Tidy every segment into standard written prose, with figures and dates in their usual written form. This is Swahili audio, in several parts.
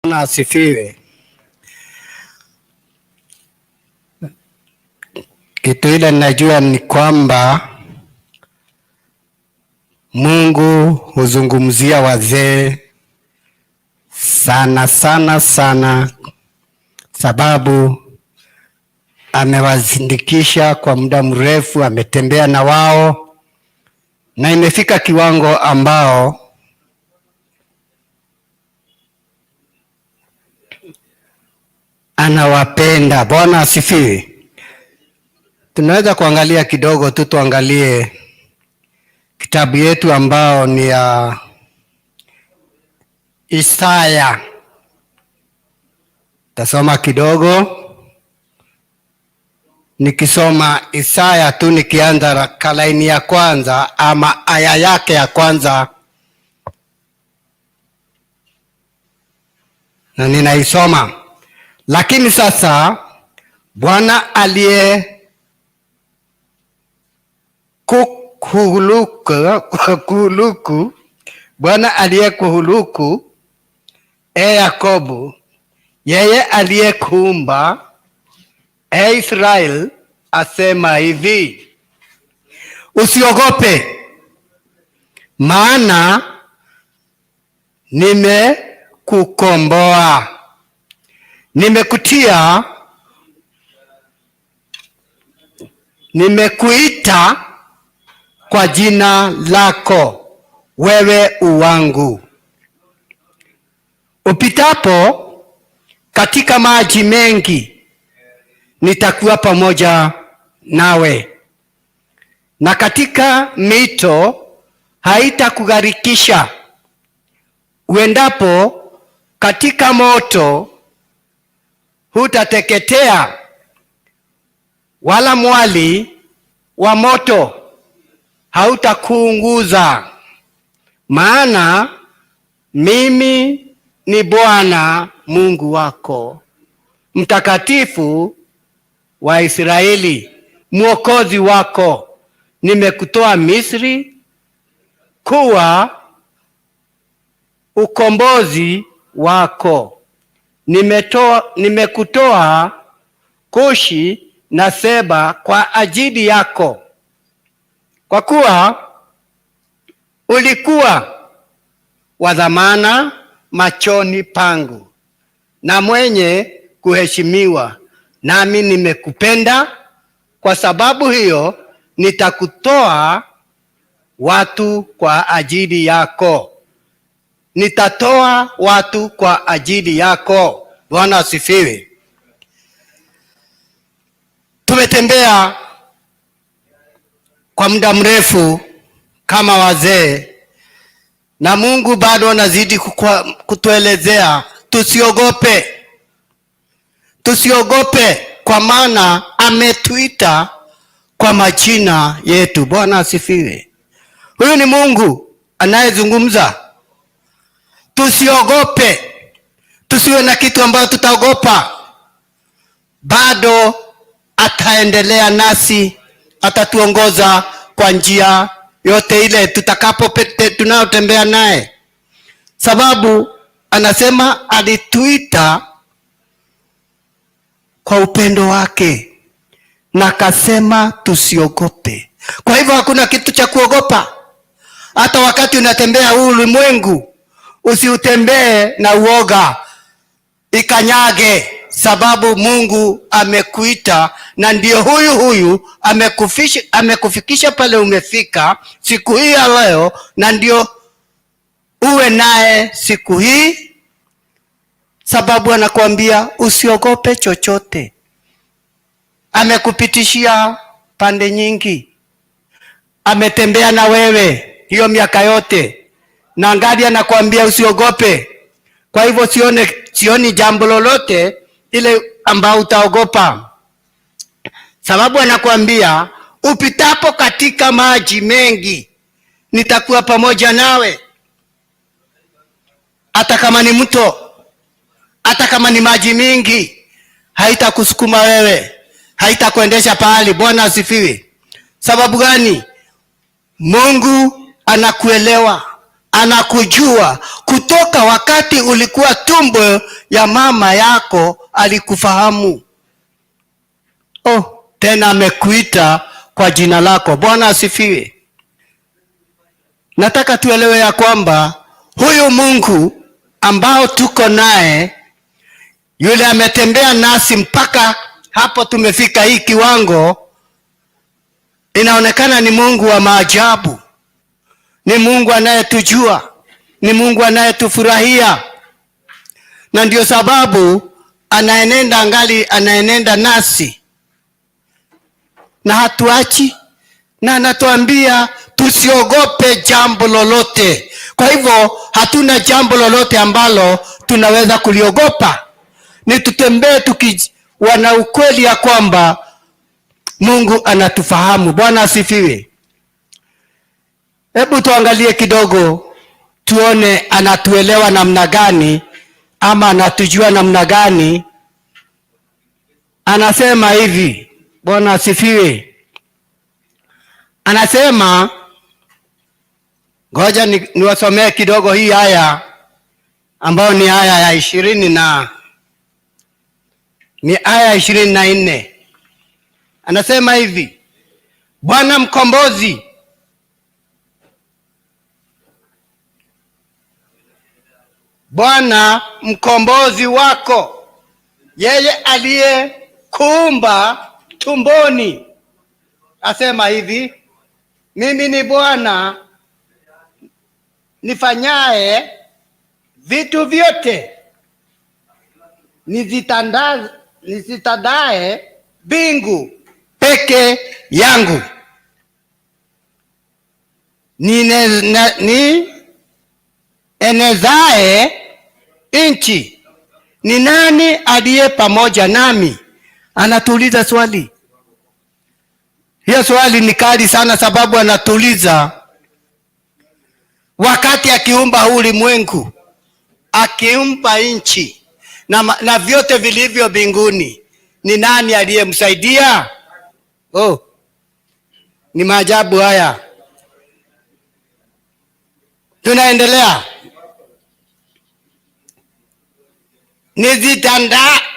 Bwana asifiwe. Kitu ile najua ni kwamba Mungu huzungumzia wazee sana sana sana, sababu amewazindikisha kwa muda mrefu, ametembea na wao na imefika kiwango ambao anawapenda. Bwana asifiwe. Tunaweza kuangalia kidogo tu, tuangalie kitabu yetu ambao ni ya Isaya. Tasoma kidogo, nikisoma Isaya tu nikianza kalaini ya kwanza ama aya yake ya kwanza, na ninaisoma. Lakini sasa Bwana aliye kuhuluku, Bwana aliyekuhuluku, e Yakobo, yeye aliyekuumba, e Israel, asema hivi: usiogope, maana nimekukomboa, nimekutia, nimekuita kwa jina lako, wewe uwangu. Upitapo katika maji mengi, nitakuwa pamoja nawe, na katika mito haitakugharikisha. Uendapo katika moto, hutateketea, wala mwali wa moto hautakuunguza. Maana mimi ni Bwana Mungu wako, mtakatifu wa Israeli, mwokozi wako. Nimekutoa Misri kuwa ukombozi wako. Nimekutoa Kushi na Seba kwa ajili yako, kwa kuwa ulikuwa wa dhamana machoni pangu na mwenye kuheshimiwa, nami nimekupenda. Kwa sababu hiyo nitakutoa watu kwa ajili yako, nitatoa watu kwa ajili yako. Bwana asifiwe. Tumetembea kwa muda mrefu kama wazee, na Mungu bado anazidi kutuelezea tusiogope, tusiogope, kwa maana ametuita kwa majina yetu. Bwana asifiwe. Huyu ni Mungu anayezungumza. Tusiogope, tusiwe na kitu ambayo tutaogopa. Bado ataendelea nasi, atatuongoza kwa njia yote ile tutakapo tunayotembea naye, sababu anasema alituita kwa upendo wake na akasema tusiogope. Kwa hivyo hakuna kitu cha kuogopa. Hata wakati unatembea huu ulimwengu, usiutembee na uoga, ikanyage, sababu Mungu amekuita na ndio huyu huyu amekufikisha pale umefika siku hii ya leo, na ndio uwe naye siku hii, sababu anakuambia usiogope chochote. Amekupitishia pande nyingi, ametembea na wewe hiyo miaka yote, na ngali anakuambia usiogope. Kwa hivyo sioni jambo lolote ile ambao utaogopa, sababu anakuambia upitapo katika maji mengi nitakuwa pamoja nawe. Hata kama ni mto, hata kama ni maji mingi, haitakusukuma wewe, haitakuendesha pahali. Bwana asifiwe. Sababu gani? Mungu anakuelewa Anakujua kutoka wakati ulikuwa tumbo ya mama yako, alikufahamu. Oh, tena amekuita kwa jina lako. Bwana asifiwe. Nataka tuelewe ya kwamba huyu Mungu ambao tuko naye, yule ametembea nasi mpaka hapo tumefika hii kiwango, inaonekana ni Mungu wa maajabu, ni Mungu anayetujua, ni Mungu anayetufurahia, na ndio sababu anaenenda angali anaenenda nasi na hatuachi, na anatuambia tusiogope jambo lolote. Kwa hivyo hatuna jambo lolote ambalo tunaweza kuliogopa, ni tutembee tukiwa na ukweli ya kwamba Mungu anatufahamu. Bwana asifiwe. Hebu tuangalie kidogo, tuone anatuelewa namna gani ama anatujua namna gani. Anasema hivi, Bwana asifiwe. Anasema, ngoja niwasomee kidogo hii aya ambayo ni aya ya ishirini na ni aya 24. Anasema hivi, Bwana mkombozi Bwana mkombozi wako, yeye aliyekuumba tumboni, asema hivi, mimi ni Bwana nifanyaye vitu vyote, nizitandae mbingu peke yangu, ni enezae nchi, ni nani aliye pamoja nami? Anatuuliza swali. Hiyo swali ni kali sana, sababu anatuuliza wakati akiumba huu ulimwengu, akiumba nchi na vyote vilivyo mbinguni, ni nani aliyemsaidia? Oh, ni maajabu haya. Tunaendelea.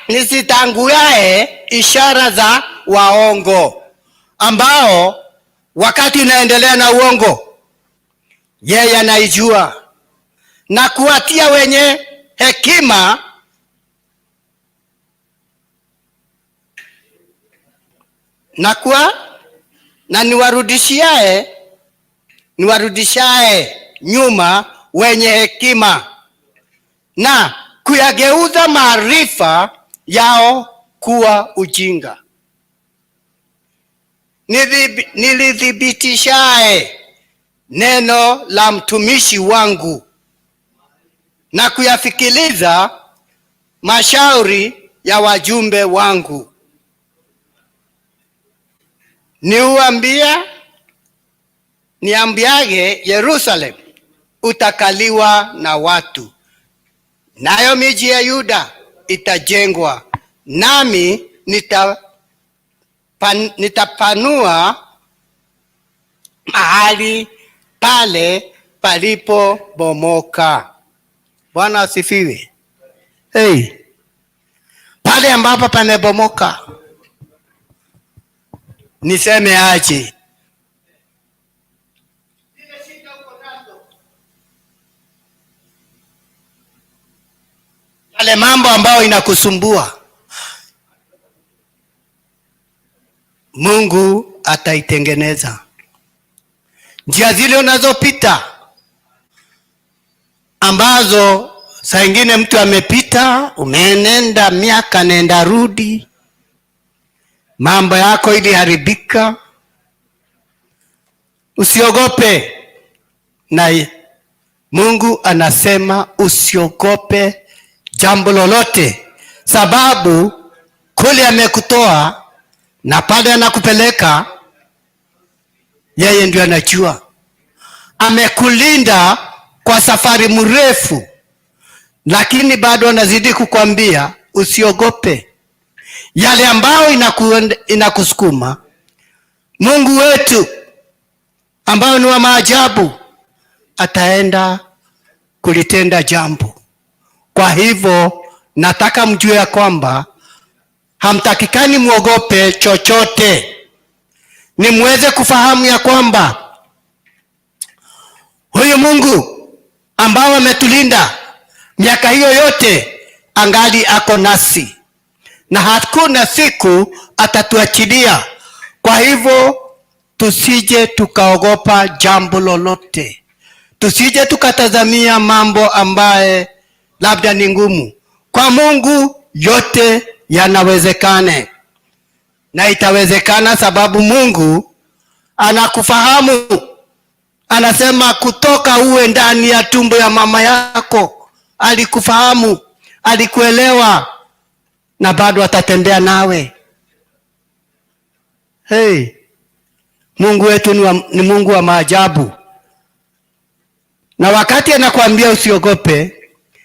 Nizitanguae ishara za waongo, ambao wakati unaendelea na uongo, yeye anaijua, na kuwatia wenye hekima na kuwa na niwarudishae nyuma wenye hekima na kuyageuza maarifa yao kuwa ujinga. Nilithibitishae neno la mtumishi wangu na kuyafikiliza mashauri ya wajumbe wangu. Niambiage Yerusalemu, utakaliwa na watu, nayo miji ya Yuda itajengwa, nami nitapanua mahali pale palipobomoka. Bwana asifiwe. Hey, pale ambapo pamebomoka, niseme aje? Yale mambo ambayo inakusumbua, Mungu ataitengeneza. Njia zile unazopita ambazo saa ingine mtu amepita, umeenenda miaka nenda rudi, mambo yako iliharibika, usiogope. Na Mungu anasema usiogope jambo lolote, sababu kule amekutoa na pale anakupeleka, yeye ndio anajua. Amekulinda kwa safari mrefu, lakini bado anazidi kukwambia usiogope yale ambayo inakusukuma. Mungu wetu ambao ni wa maajabu ataenda kulitenda jambo. Kwa hivyo nataka mjue ya kwamba hamtakikani mwogope chochote, ni muweze kufahamu ya kwamba huyu Mungu ambao ametulinda miaka hiyo yote angali ako nasi na hakuna siku atatuachilia. Kwa hivyo tusije tukaogopa jambo lolote, tusije tukatazamia mambo ambaye labda ni ngumu. Kwa Mungu yote yanawezekana, na itawezekana sababu Mungu anakufahamu. Anasema kutoka uwe ndani ya tumbo ya mama yako alikufahamu, alikuelewa na bado atatembea nawe. Hey, Mungu wetu ni Mungu wa maajabu, na wakati anakuambia usiogope,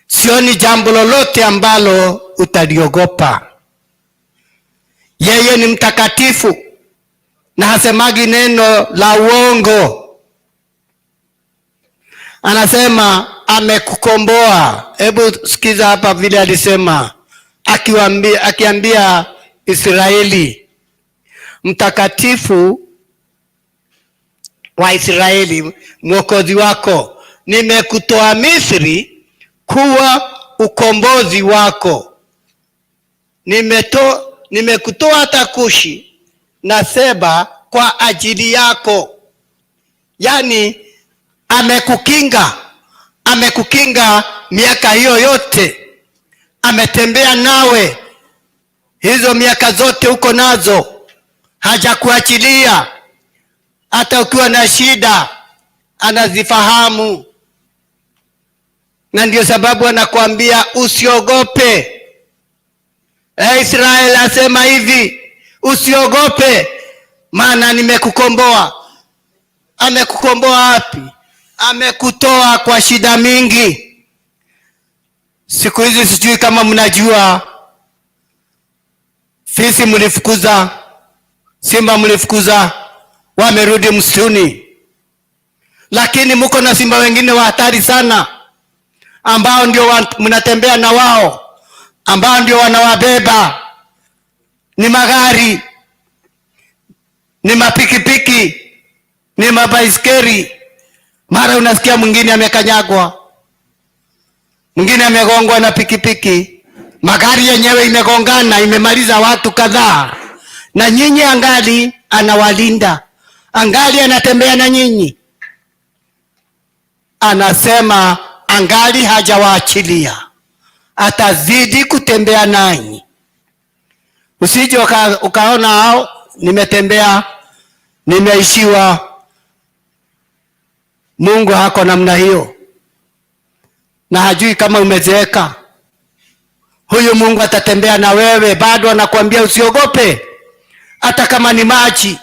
sioni jambo lolote ambalo utaliogopa. Yeye ni mtakatifu na hasemagi neno la uongo. Anasema amekukomboa. Hebu sikiza hapa vile alisema akiambia Israeli, mtakatifu wa Israeli, mwokozi wako, nimekutoa Misri kuwa ukombozi wako, nimekutoa Takushi na Seba kwa ajili yako. Yani amekukinga, amekukinga miaka hiyo yote, ametembea nawe hizo miaka zote uko nazo, hajakuachilia. Hata ukiwa na shida anazifahamu, na ndio sababu anakuambia usiogope. Israeli asema hivi, usiogope, maana nimekukomboa. Amekukomboa wapi? Amekutoa kwa shida mingi. Siku hizi sijui kama mnajua, fisi mlifukuza, simba mlifukuza, wamerudi msituni, lakini muko na simba wengine wa hatari sana, ambao ndio mnatembea na wao, ambao ndio wanawabeba. Ni magari, ni mapikipiki, ni mabaiskeli. Mara unasikia mwingine amekanyagwa, mwingine amegongwa na pikipiki, magari yenyewe imegongana, imemaliza watu kadhaa, na nyinyi angali anawalinda, angali anatembea na nyinyi. Anasema angali hajawaachilia, atazidi kutembea nanyi. Usije ukaona hao, nimetembea nimeishiwa. Mungu hako namna hiyo, na hajui kama umezeeka. Huyu Mungu atatembea na wewe bado, anakuambia usiogope, hata kama ni maji,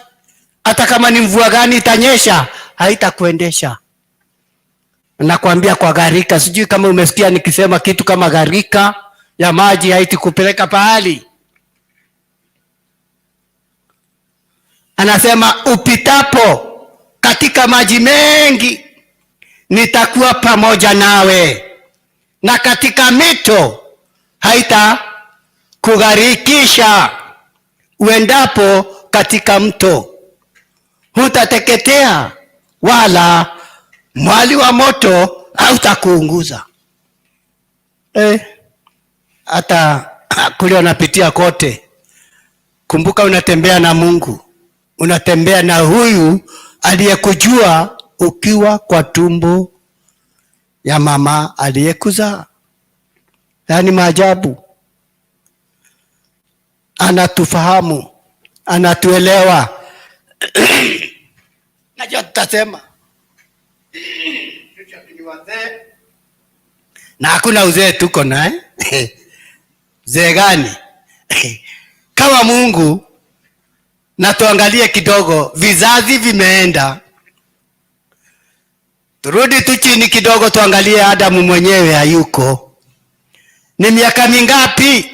hata kama ni mvua gani itanyesha, haitakuendesha. Nakwambia kwa gharika, sijui kama umesikia nikisema kitu kama gharika ya maji haitikupeleka pahali. Anasema upitapo katika maji mengi nitakuwa pamoja nawe, na katika mito haitakugharikisha. Uendapo katika mto hutateketea, wala mwali wa moto hautakuunguza. Hata kule unapitia kote, kumbuka unatembea na Mungu, unatembea na huyu aliyekujua ukiwa kwa tumbo ya mama aliyekuzaa. Yaani maajabu, anatufahamu, anatuelewa. Najua tutasema na hakuna uzee tuko naye uzee gani? Kama Mungu, na tuangalie kidogo, vizazi vimeenda, turudi tu chini kidogo, tuangalie Adamu mwenyewe hayuko. Ni miaka mingapi?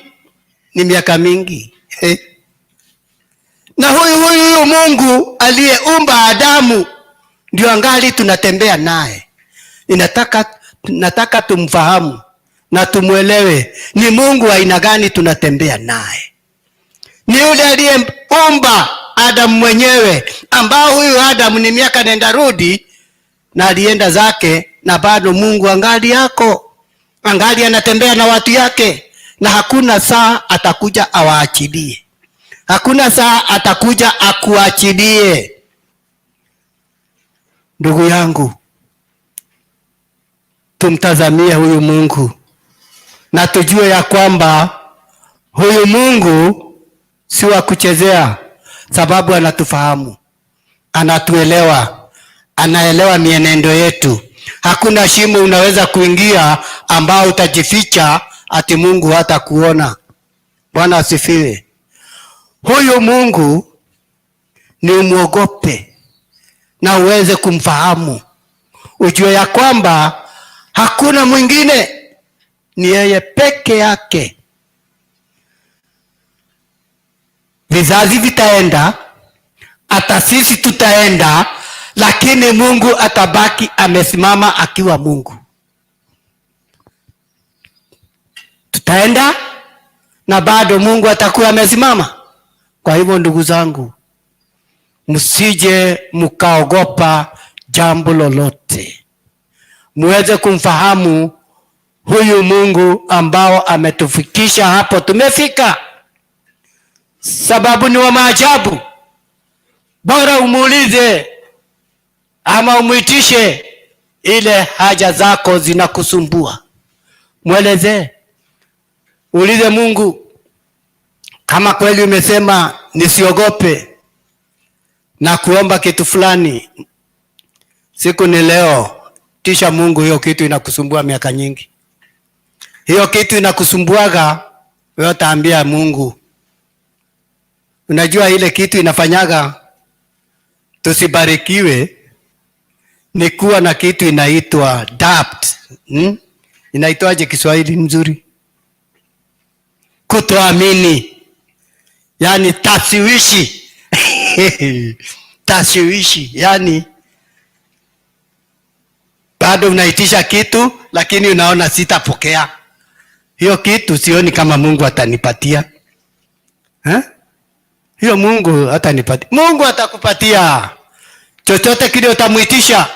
Ni miaka mingi. Na huyu Mungu aliyeumba Adamu ndio angali tunatembea naye. Nataka tumfahamu na tumwelewe ni Mungu aina gani tunatembea naye. Ni yule aliyeumba Adamu mwenyewe, ambao huyu Adamu ni miaka nenda rudi, na alienda zake, na bado Mungu angali yako, angali anatembea na watu yake, na hakuna saa atakuja awaachilie, hakuna saa atakuja akuachilie. Ndugu yangu, tumtazamie huyu Mungu na tujue ya kwamba huyu Mungu si wa kuchezea, sababu anatufahamu, anatuelewa, anaelewa mienendo yetu. Hakuna shimo unaweza kuingia ambao utajificha ati Mungu hatakuona. Bwana asifiwe. Huyu Mungu ni umwogope na uweze kumfahamu, ujue ya kwamba hakuna mwingine, ni yeye peke yake. Vizazi vitaenda, hata sisi tutaenda, lakini Mungu atabaki amesimama akiwa Mungu. Tutaenda na bado Mungu atakuwa amesimama. Kwa hivyo ndugu zangu, msije mkaogopa jambo lolote, muweze kumfahamu huyu Mungu ambao ametufikisha hapo tumefika, sababu ni wa maajabu. Bora umuulize ama umuitishe ile haja zako zinakusumbua, mwelezee, uulize Mungu, kama kweli umesema nisiogope na kuomba kitu fulani, siku ni leo. Tisha Mungu, hiyo kitu inakusumbua miaka nyingi, hiyo kitu inakusumbuaga wewe, utaambia Mungu. Unajua ile kitu inafanyaga tusibarikiwe ni kuwa na kitu inaitwa doubt. Inaitwaje Kiswahili mzuri? Kutoamini, yaani tasiwishi tasiwishi, yaani bado unaitisha kitu lakini unaona sitapokea hiyo kitu, sioni kama Mungu atanipatia eh? Hiyo Mungu hatanipatia. Mungu atakupatia chochote kile utamuitisha.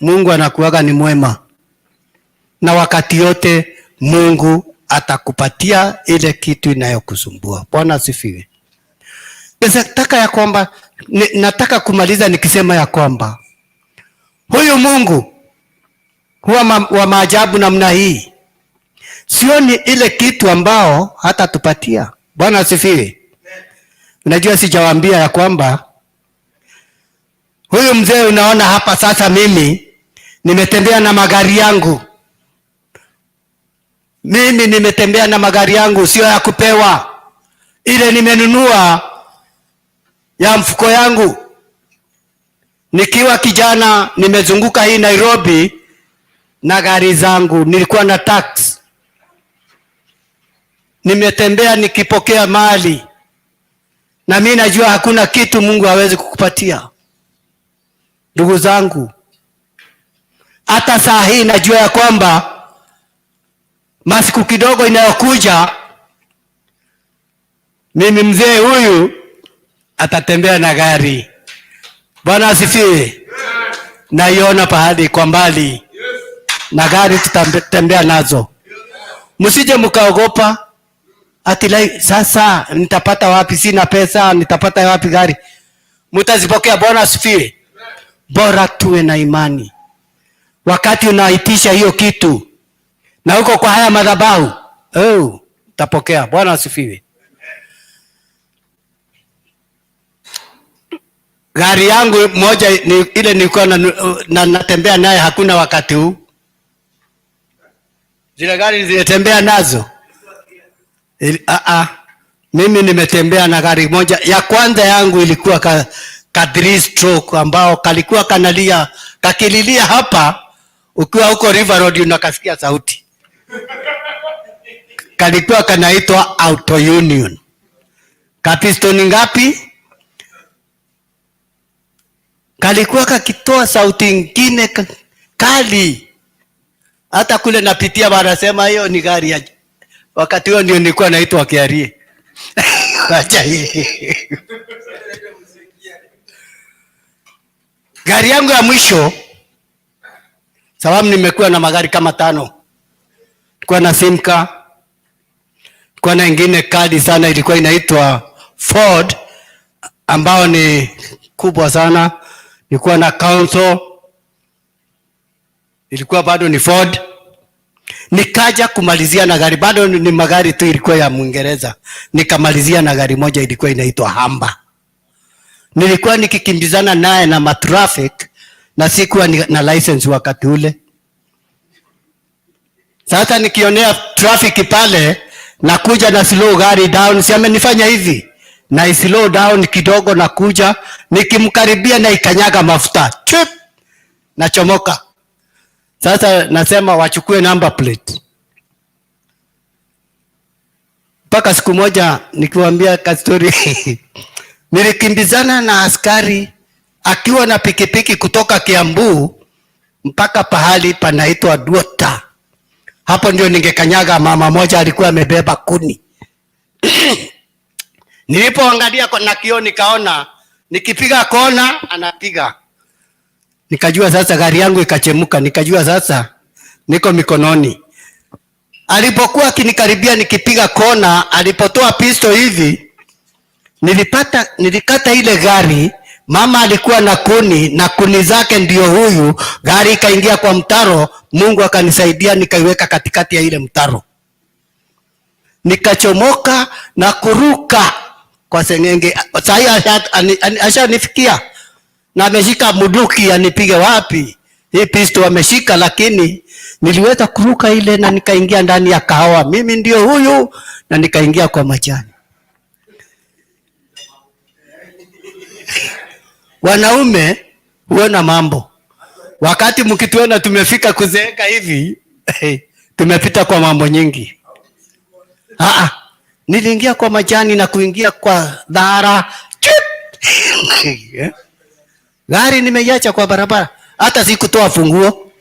Mungu anakuwaga ni mwema, na wakati yote Mungu atakupatia ile kitu inayokusumbua. Bwana asifiwe. Nataka ya kwamba nataka kumaliza nikisema ya kwamba huyu Mungu huwa wa maajabu namna hii, sioni ile kitu ambao hatatupatia. Bwana asifiwe. Unajua, sijawaambia ya kwamba huyu mzee unaona hapa sasa, mimi nimetembea na magari yangu, mimi nimetembea na magari yangu, sio ya kupewa, ile nimenunua ya mfuko yangu. Nikiwa kijana nimezunguka hii Nairobi na gari zangu, nilikuwa na tax, nimetembea nikipokea mali, na mimi najua hakuna kitu Mungu hawezi kukupatia. Ndugu zangu, hata saa hii najua ya kwamba masiku kidogo inayokuja mimi mzee huyu atatembea na gari. Bwana asifiwe. Naiona pahali kwa mbali na gari tutatembea nazo. Msije mkaogopa ati sasa nitapata wapi? Sina pesa, nitapata wapi gari? Mtazipokea. Bwana asifiwe. Bora tuwe na imani. Wakati unaitisha hiyo kitu na uko kwa haya madhabahu, oh, utapokea. Bwana asifiwe. Gari yangu moja ni ile nilikuwa na natembea naye, hakuna wakati huu zile gari zilitembea nazo. Mimi nimetembea na gari moja ya kwanza yangu ilikuwa ka 3 stroke ambao kalikuwa kanalia, kakililia hapa, ukiwa huko River Road unakasikia sauti. Kalikuwa kanaitwa Auto Union. Kapistoni ngapi? Kalikuwa kakitoa sauti ingine Kali. Hata kule napitia wanasema hiyo ni gari ya wakati huo ndio nilikuwa naitwa Kiarie. Acha hii. Gari yangu ya mwisho, sababu nimekuwa na magari kama 5. Nilikuwa na Simca, nilikuwa na ingine kali sana ilikuwa inaitwa Ford ambao ni kubwa sana. Nilikuwa na Council, ilikuwa bado ni Ford. Nikaja kumalizia na gari bado ni magari tu ilikuwa ya Mwingereza. Nikamalizia na gari moja ilikuwa inaitwa Humber. Nilikuwa nikikimbizana naye na matraffic na sikuwa na license wakati ule. Sasa nikionea traffic pale nakuja na slow gari down, si amenifanya hivi. Na slow down kidogo nakuja, nikimkaribia na ikanyaga mafuta. Chip! Nachomoka. Sasa nasema wachukue number plate. Mpaka siku moja nikiwaambia ka story nilikimbizana na askari akiwa na pikipiki kutoka Kiambu mpaka pahali panaitwa Duota. Hapo ndio ningekanyaga mama moja alikuwa amebeba kuni. Nilipoangalia na kioo nikaona nikipiga kona anapiga. Nikajua sasa gari yangu ikachemuka, nikajua sasa niko mikononi. Alipokuwa akinikaribia nikipiga kona, alipotoa pisto hivi, nilikata ile gari. Mama alikuwa na kuni na kuni zake ndio huyu. Gari ikaingia kwa mtaro, Mungu akanisaidia nikaiweka katikati ya ile mtaro. Nikachomoka na kuruka kwa sengenge. Sasa ashanifikia na ameshika bunduki anipige wapi? Hii pistol ameshika, lakini niliweza kuruka ile na nikaingia ndani ya kahawa. Mimi ndio huyu, na nikaingia kwa majani. Wanaume huona mambo. Wakati mkituona tumefika kuzeeka hivi, tumepita kwa mambo nyingi. Niliingia kwa majani na kuingia kwa dhara. Gari nimeiacha kwa barabara, hata sikutoa funguo.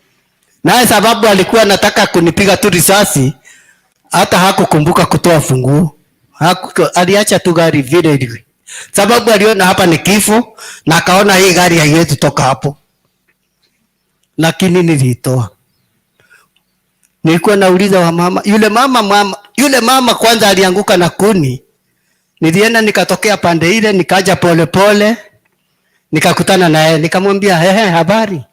Naye sababu alikuwa anataka kunipiga tu risasi, hata hakukumbuka kutoa funguo. Aliacha tu gari vile ilivyo. Sababu aliona hapa ni kifo na akaona hii gari haiwezi toka hapo. Lakini nilitoa. Nilikuwa nauliza wa mama, yule mama kwanza alianguka na kuni. Nilienda nikatokea pande ile, nikaja pole pole. Nikakutana naye, nikamwambia, "Ehe, habari?"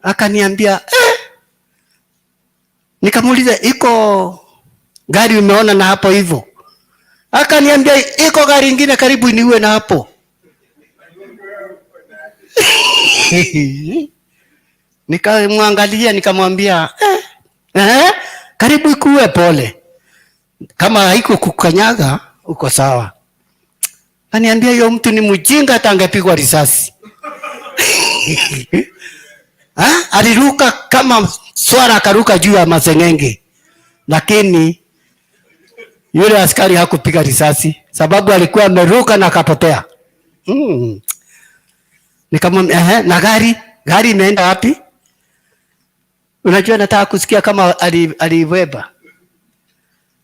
Akaniambia, eh. Nikamuuliza, "Iko gari umeona na hapo hivyo?" Akaniambia, "Iko gari ingine karibu niue na hapo." Nikamwangalia nikamwambia, karibu ikuwe, pole. Kama haiko kukanyaga uko sawa. Aniambia hiyo mtu ni mjinga, hata angepigwa risasi. Aliruka kama swara, akaruka juu ya masengenge. Lakini yule askari hakupiga risasi sababu alikuwa ameruka na akapotea. Nikamwambia, na gari imeenda wapi? Unajua nataka kusikia kama aliweba.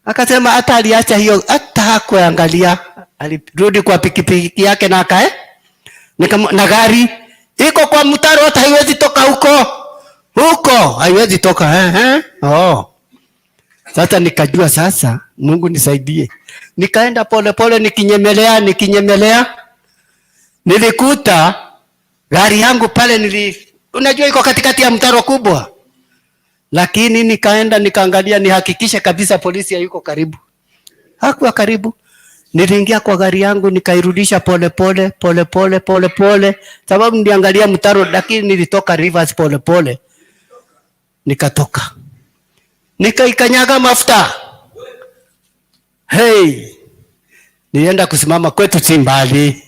Akasema hata aliacha hiyo, hata hakuangalia. Alirudi kwa pikipiki yake na akae. Na gari iko kwa mtaro, hata haiwezi toka huko. Huko haiwezi toka. Oh. Sasa nikajua sasa Mungu nisaidie. Nikaenda pole pole nikinyemelea. Nilikuta gari yangu pale, unajua iko katikati ya mtaro kubwa. Lakini nikaenda nikaangalia nihakikishe kabisa polisi hayuko karibu. Hakuwa karibu. Niliingia kwa gari yangu nikairudisha pole pole pole pole pole pole, sababu niliangalia mtaro, lakini nilitoka reverse pole pole. Nikatoka. Nikaikanyaga mafuta. Hey. Nilienda kusimama kwetu si mbali.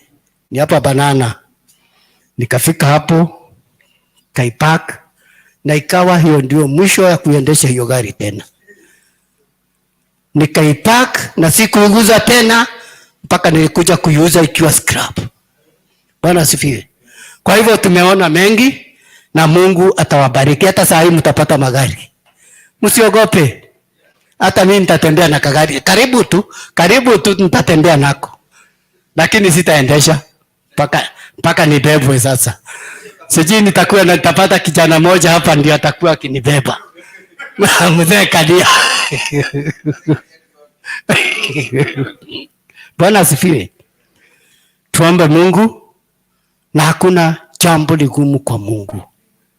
Ni hapa Banana. Nikafika hapo, kaipark, na ikawa hiyo ndio mwisho ya kuendesha hiyo gari tena. Nikaipark na sikuuguza tena mpaka nilikuja kuiuza ikiwa scrap. Bwana asifiwe. Kwa hivyo tumeona mengi na Mungu atawabariki. Hata saa hii mtapata magari, msiogope. Hata mimi nitatembea na kagari karibu tu nitatembea nako, lakini sitaendesha mpaka nibebwe. Sasa sijui nitakuwa na nitapata kijana moja hapa ndio atakuwa akinibeba. Mzee Kadia. Bwana asifiwe. Tuombe Mungu, na hakuna jambo ligumu kwa Mungu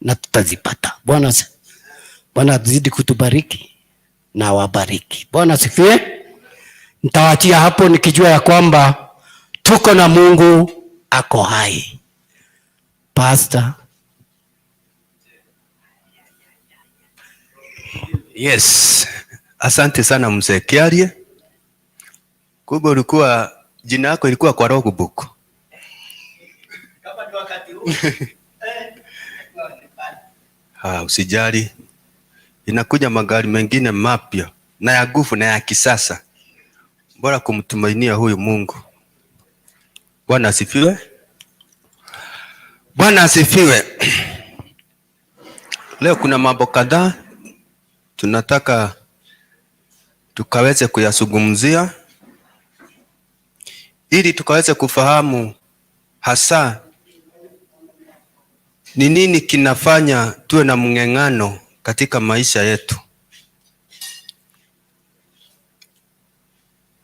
na tutazipata. Bwana azidi kutubariki na wabariki. Bwana asifiwe. Nitawaachia hapo nikijua ya kwamba tuko na Mungu ako hai. Pastor. Yes. Asante sana Mzee Kiarie. Kumbe ulikuwa jina yako ilikuwa kwa logbook. Kama ni wakati huu. Ha, usijali. Inakuja magari mengine mapya na ya nguvu na ya kisasa. Bora kumtumainia huyu Mungu. Bwana asifiwe. Bwana asifiwe. Leo kuna mambo kadhaa tunataka tukaweze kuyazungumzia ili tukaweze kufahamu hasa ni nini kinafanya tuwe na mng'eng'ano katika maisha yetu.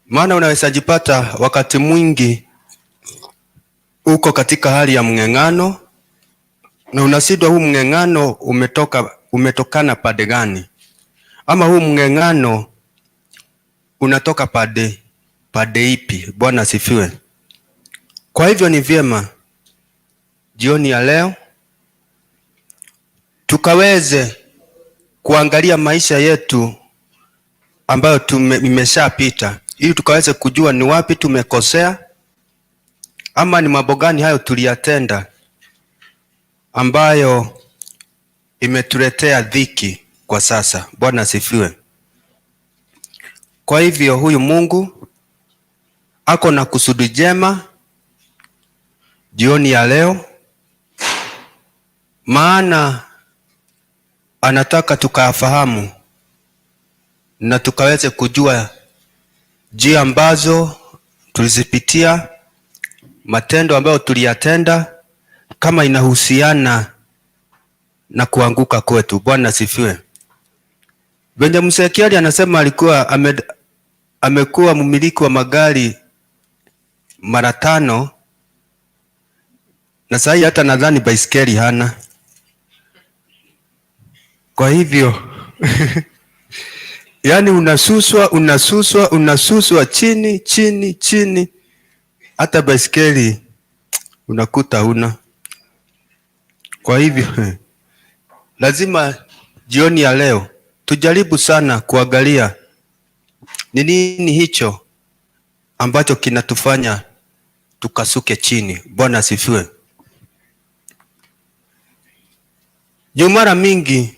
Maana unaweza jipata wakati mwingi uko katika hali ya mng'eng'ano na unashindwa huu mng'eng'ano umetokana pande gani, ama huu mng'eng'ano unatoka pande ipi? Bwana asifiwe. Kwa hivyo ni vyema jioni ya leo tukaweze kuangalia maisha yetu ambayo imeshapita, ili tukaweze kujua ni wapi tumekosea ama ni mambo gani hayo tuliyatenda ambayo imetuletea dhiki kwa sasa. Bwana asifiwe. Kwa hivyo huyu Mungu ako na kusudi jema jioni ya leo, maana anataka tukafahamu na tukaweze kujua njia ambazo tulizipitia, matendo ambayo tuliyatenda, kama inahusiana na kuanguka kwetu. Bwana asifiwe. Benjamin Msekiali anasema alikuwa amekuwa mmiliki wa magari mara 5, na sasa hata nadhani baiskeli hana. Kwa hivyo yani unasuswa, unasuswa, unasuswa chini, chini, chini, hata baiskeli unakuta huna. Kwa hivyo lazima jioni ya leo tujaribu sana kuangalia ni nini hicho ambacho kinatufanya tukasuke chini. Bwana asifiwe. Juu mara mingi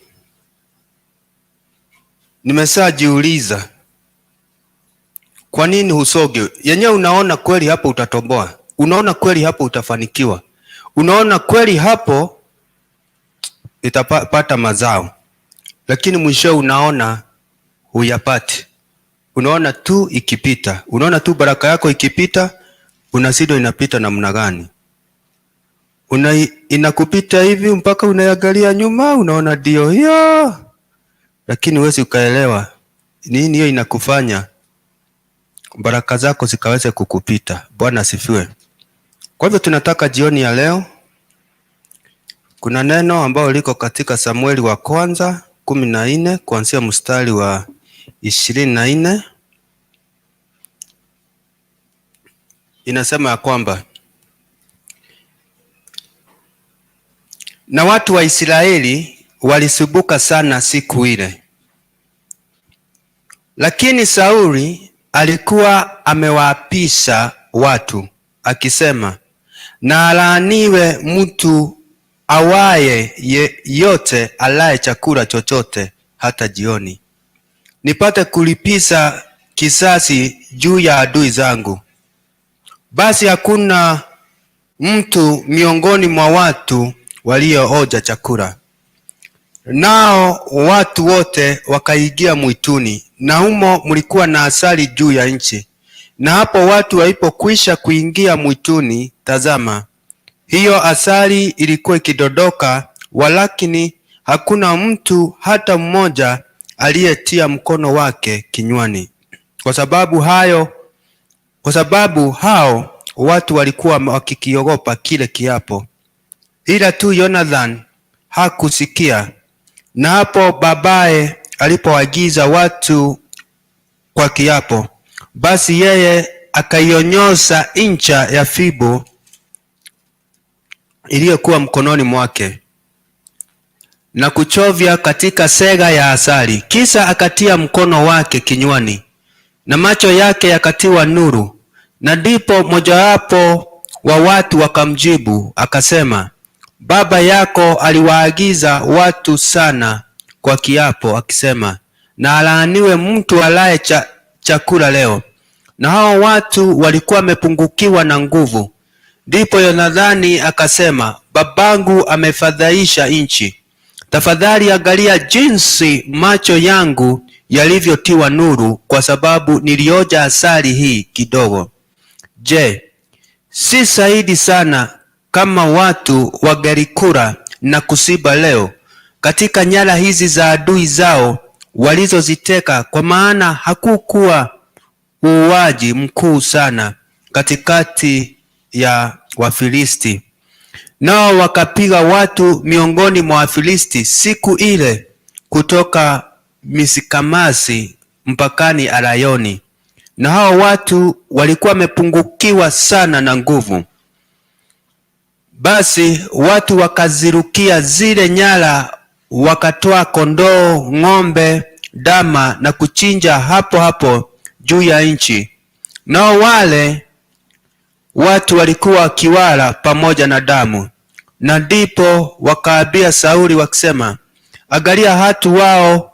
nimeshajiuliza kwa nini husoge. Yenyewe unaona kweli hapo utatoboa, unaona kweli hapo utafanikiwa, unaona kweli hapo itapata mazao, lakini mwisho unaona huyapati. Unaona tu ikipita, unaona tu baraka yako ikipita, unashindwa inapita namna gani? Inakupita hivi mpaka unaangalia nyuma, unaona ndio hiyo, lakini huwezi ukaelewa nini hiyo inakufanya baraka zako zikaweze kukupita. Bwana asifiwe. Kwa hivyo tunataka jioni ya leo, kuna neno ambalo liko katika Samueli wa kwanza 14 kuanzia mstari wa 24. Inasema ya kwamba na watu wa Israeli walisubuka sana siku ile, lakini Sauli alikuwa amewaapisha watu akisema, na alaaniwe mtu awaye yote alaye chakula chochote hata jioni, nipate kulipiza kisasi juu ya adui zangu. Basi hakuna mtu miongoni mwa watu waliooja chakula. Nao watu wote wakaingia mwituni, na humo mlikuwa na asali juu ya nchi. Na hapo watu walipokwisha kuingia mwituni, tazama, hiyo asali ilikuwa ikidondoka, walakini hakuna mtu hata mmoja aliyetia mkono wake kinywani, kwa sababu hao watu walikuwa wakikiogopa kile kiapo. Ila tu Yonathan hakusikia. Na hapo babaye alipoagiza watu kwa kiapo, basi yeye akaionyosa ncha ya fimbo iliyokuwa mkononi mwake na kuchovya katika sega ya asali. Kisha akatia mkono wake kinywani na macho yake yakatiwa nuru. Na ndipo mojawapo wa watu wakamjibu akasema, baba yako aliwaagiza watu sana kwa kiapo akisema, na alaaniwe mtu alaye chakula leo. Na hao watu walikuwa wamepungukiwa na nguvu. Ndipo Yonathani akasema, babangu amefadhaisha nchi. Tafadhali angalia jinsi macho yangu yalivyotiwa nuru, kwa sababu nilioja asali hii kidogo. Je, si saidi sana kama watu wangelikula na kusiba leo katika nyara hizi za adui zao walizoziteka? Kwa maana hakukuwa uuaji mkuu sana katikati ya Wafilisti. Nao wakapiga watu miongoni mwa Wafilisti siku ile kutoka Misikamasi mpakani Arayoni, na hao watu walikuwa wamepungukiwa sana na nguvu. Basi watu wakazirukia zile nyara, wakatoa kondoo, ng'ombe, dama na kuchinja hapo hapo juu ya nchi. Nao wale watu walikuwa wakiwala pamoja na damu. Na ndipo wakaambia Sauli wakisema, angalia, hatu wao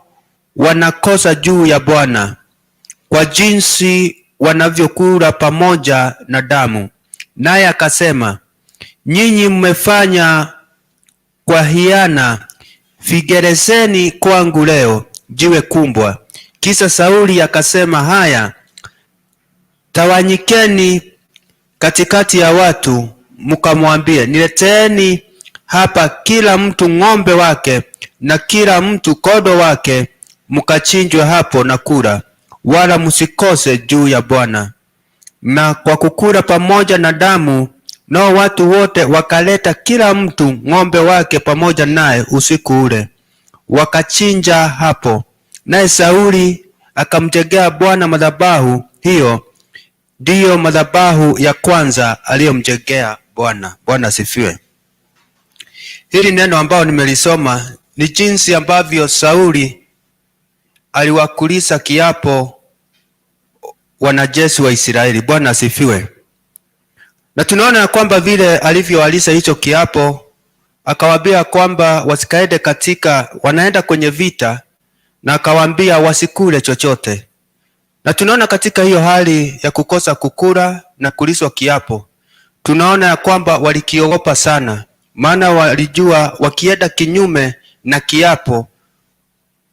wanakosa juu ya Bwana kwa jinsi wanavyokula pamoja na damu. Naye akasema, nyinyi mmefanya kwa hiana, figerezeni kwangu leo jiwe kumbwa. Kisa Sauli akasema, haya, tawanyikeni katikati ya watu, mkamwambie, nileteeni hapa kila mtu ng'ombe wake na kila mtu kodo wake, mkachinjwe hapo na kula, wala msikose juu ya Bwana. Na kwa kukula pamoja na damu, nao watu wote wakaleta kila mtu ng'ombe wake pamoja naye usiku ule, wakachinja hapo. Naye Sauli akamjengea Bwana madhabahu. Hiyo ndiyo madhabahu ya kwanza aliyomjengea Bwana. Bwana asifiwe. Hili neno ambalo nimelisoma ni jinsi ambavyo Sauli aliwakulisa kiapo wanajeshi wa Israeli. Bwana asifiwe. Na tunaona kwamba vile alivyoalisa hicho kiapo, akawaambia kwamba wasikaende katika, wanaenda kwenye vita, na akawaambia wasikule chochote. Na tunaona katika hiyo hali ya kukosa kukula na kuliswa kiapo, tunaona ya kwamba walikiogopa sana, maana walijua wakienda kinyume na kiapo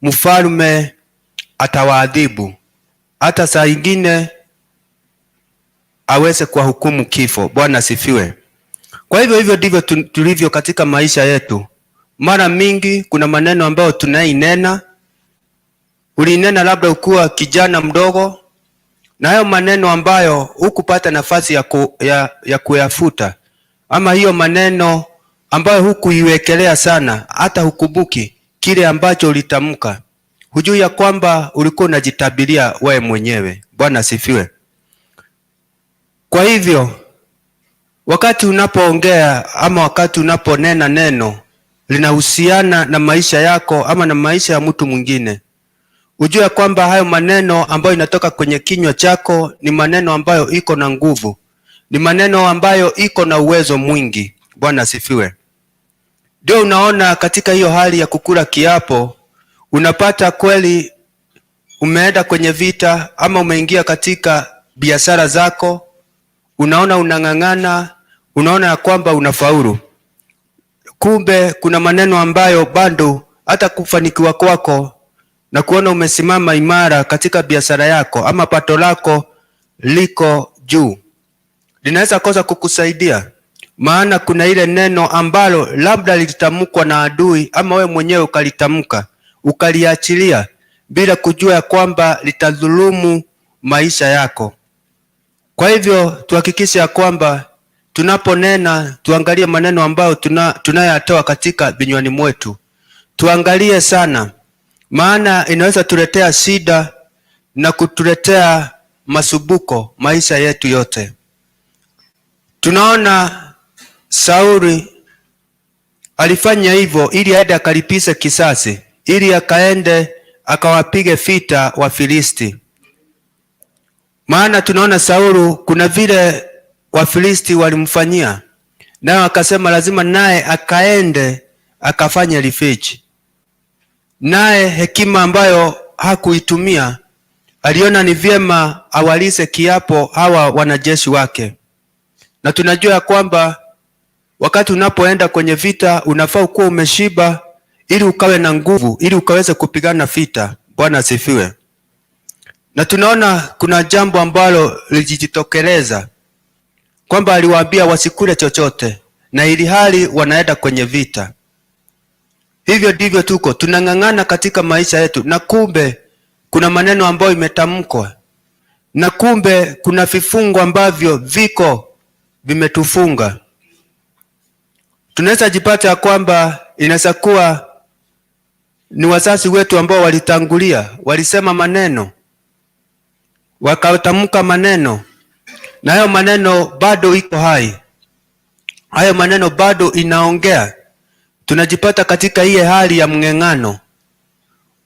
mfalme atawaadhibu, hata saa ingine aweze kuwahukumu kifo. Bwana asifiwe. Kwa hivyo hivyo ndivyo tulivyo katika maisha yetu. Mara mingi kuna maneno ambayo tunainena, ulinena labda ukuwa kijana mdogo, na hayo maneno ambayo hukupata nafasi ya kuyafuta, ama hiyo maneno ambayo hukuiwekelea sana, hata hukumbuki kile ambacho ulitamka, hujui ya kwamba ulikuwa unajitabiria wewe mwenyewe. Bwana asifiwe. Kwa hivyo wakati unapoongea ama wakati unaponena neno linahusiana na maisha yako ama na maisha ya mtu mwingine, ujue kwamba hayo maneno ambayo inatoka kwenye kinywa chako ni maneno ambayo iko na nguvu, ni maneno ambayo iko na uwezo mwingi. Bwana asifiwe. Ndio unaona katika hiyo hali ya kukula kiapo, unapata kweli umeenda kwenye vita ama umeingia katika biashara zako, unaona unang'ang'ana, unaona ya kwamba unafaulu. Kumbe kuna maneno ambayo bado hata kufanikiwa kwako na kuona umesimama imara katika biashara yako ama pato lako liko juu, linaweza kosa kukusaidia, maana kuna ile neno ambalo labda lilitamkwa na adui ama wewe mwenyewe ukalitamka ukaliachilia bila kujua ya kwamba litadhulumu maisha yako. Kwa hivyo tuhakikishe ya kwamba tunaponena tuangalie maneno ambayo tunayatoa katika vinywani mwetu, tuangalie sana, maana inaweza tuletea shida na kutuletea masumbuko maisha yetu yote. Tunaona Sauli alifanya hivyo ili aende akalipize kisasi, ili akaende akawapige vita Wafilisti. Maana tunaona Saulu kuna vile Wafilisti walimfanyia, naye akasema lazima naye akaende akafanye revenge. Naye hekima ambayo hakuitumia, aliona ni vyema awalize kiapo hawa wanajeshi wake, na tunajua ya kwamba wakati unapoenda kwenye vita unafaa kuwa umeshiba ili ukawe na nguvu, ili ukaweze kupigana vita. Bwana asifiwe. Na tunaona kuna jambo ambalo lilijitokeleza kwamba aliwaambia wasikule chochote, na ili hali wanaenda kwenye vita. Hivyo ndivyo tuko tunang'ang'ana katika maisha yetu, na kumbe kuna maneno ambayo imetamkwa, na kumbe kuna vifungo ambavyo viko vimetufunga. Tunaweza jipata ya kwamba inaweza kuwa ni wazazi wetu ambao walitangulia, walisema maneno, wakatamka maneno, na hayo maneno bado iko hai, hayo maneno bado inaongea. Tunajipata katika ile hali ya mng'eng'ano,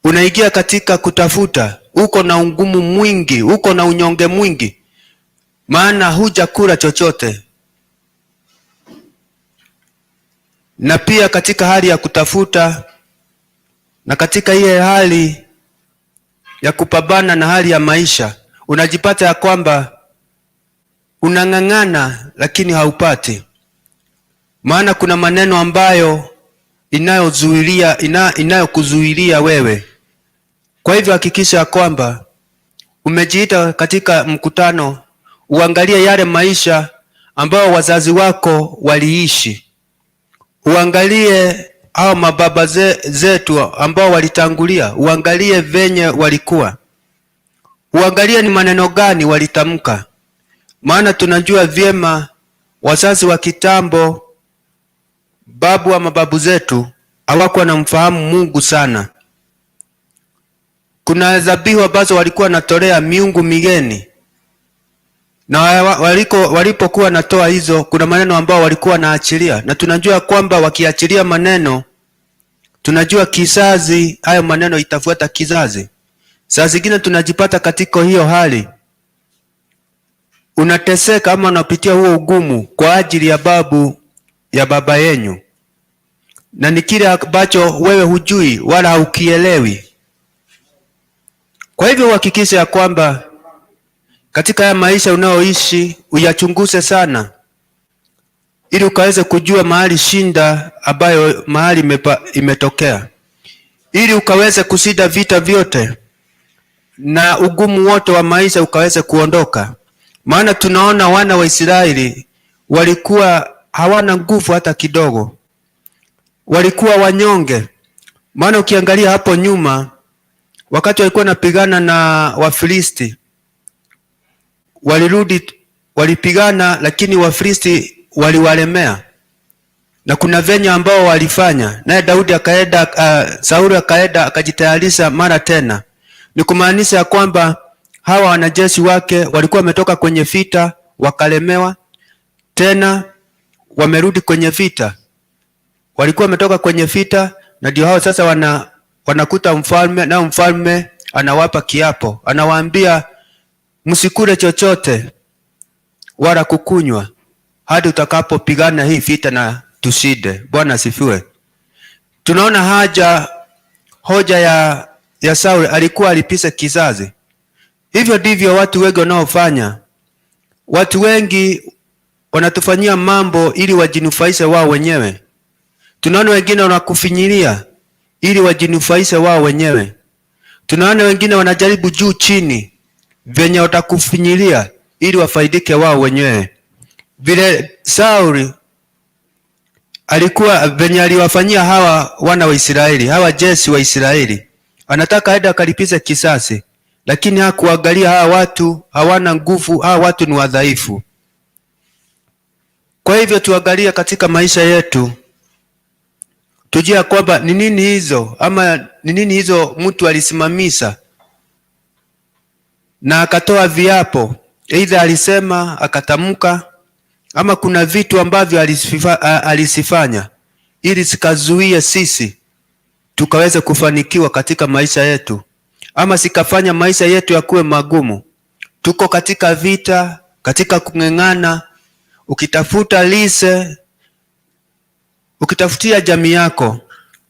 unaingia katika kutafuta, uko na ugumu mwingi, uko na unyonge mwingi, maana hujakula chochote. Na pia katika hali ya kutafuta na katika ile hali ya kupambana na hali ya maisha, unajipata ya kwamba unang'ang'ana lakini haupati, maana kuna maneno ambayo inayozuilia inayokuzuilia wewe. Kwa hivyo hakikisha ya kwamba umejiita katika mkutano, uangalie yale maisha ambayo wazazi wako waliishi, uangalie hao mababa zetu ambao walitangulia, uangalie venye walikuwa, uangalie ni maneno gani walitamka, maana tunajua vyema wazazi wa kitambo, babu wa mababu zetu hawakuwa na mfahamu Mungu sana. Kuna dhabihu ambazo walikuwa wanatolea miungu migeni, na walipokuwa wanatoa hizo, kuna maneno ambao walikuwa wanaachilia, na tunajua kwamba wakiachilia maneno, tunajua kizazi, hayo maneno itafuata kizazi. Saa zingine tunajipata katika hiyo hali, unateseka ama unapitia huo ugumu kwa ajili ya babu ya baba yenyu, na ni kile ambacho wewe hujui wala haukielewi. Kwa hivyo uhakikishe ya kwamba katika haya maisha unayoishi uyachunguze sana, ili ukaweze kujua mahali shinda ambayo mahali imetokea, ili ukaweze kushinda vita vyote na ugumu wote wa maisha ukaweze kuondoka. Maana tunaona wana wa Israeli walikuwa hawana nguvu hata kidogo, walikuwa wanyonge. Maana ukiangalia hapo nyuma, wakati walikuwa wanapigana na Wafilisti, walirudi walipigana, lakini Wafilisti waliwalemea na kuna venye ambao walifanya naye Daudi akaenda, Sauli akaenda akajitayarisha mara tena. Ni kumaanisha ya kwamba hawa wanajeshi wake walikuwa wametoka kwenye vita wakalemewa, tena wamerudi kwenye vita. Walikuwa wametoka kwenye vita, na ndio hao sasa wanakuta mfalme, na mfalme anawapa kiapo, anawaambia msikule chochote wala kukunywa hadi utakapopigana hii vita na tushinde. Bwana asifiwe. Tunaona hoja ya Sauli alikuwa alipisa kizazi. Hivyo ndivyo watu wengi wanaofanya. Watu wengi wanatufanyia mambo ili wajinufaishe wao wenyewe. Tunaona wengine wanakufinyilia ili wajinufaishe wao wenyewe. Tunaona wengine wanajaribu juu chini venye watakufinyilia ili wafaidike wao wenyewe. Vile Sauli alikuwa venye aliwafanyia hawa wana wa Israeli, hawa jeshi wa Israeli, anataka aende akalipize kisasi, lakini hakuangalia hawa watu hawana nguvu, hawa watu ni wadhaifu. Kwa hivyo tuangalie katika maisha yetu, tujue kwamba ni nini hizo ama ni nini hizo mtu alisimamisha na akatoa viapo, aidha alisema akatamka, ama kuna vitu ambavyo alisifanya ili zikazuie sisi tukaweze kufanikiwa katika maisha yetu, ama sikafanya maisha yetu yakuwe magumu. Tuko katika vita, katika kung'eng'ana, ukitafuta lise, ukitafutia jamii yako,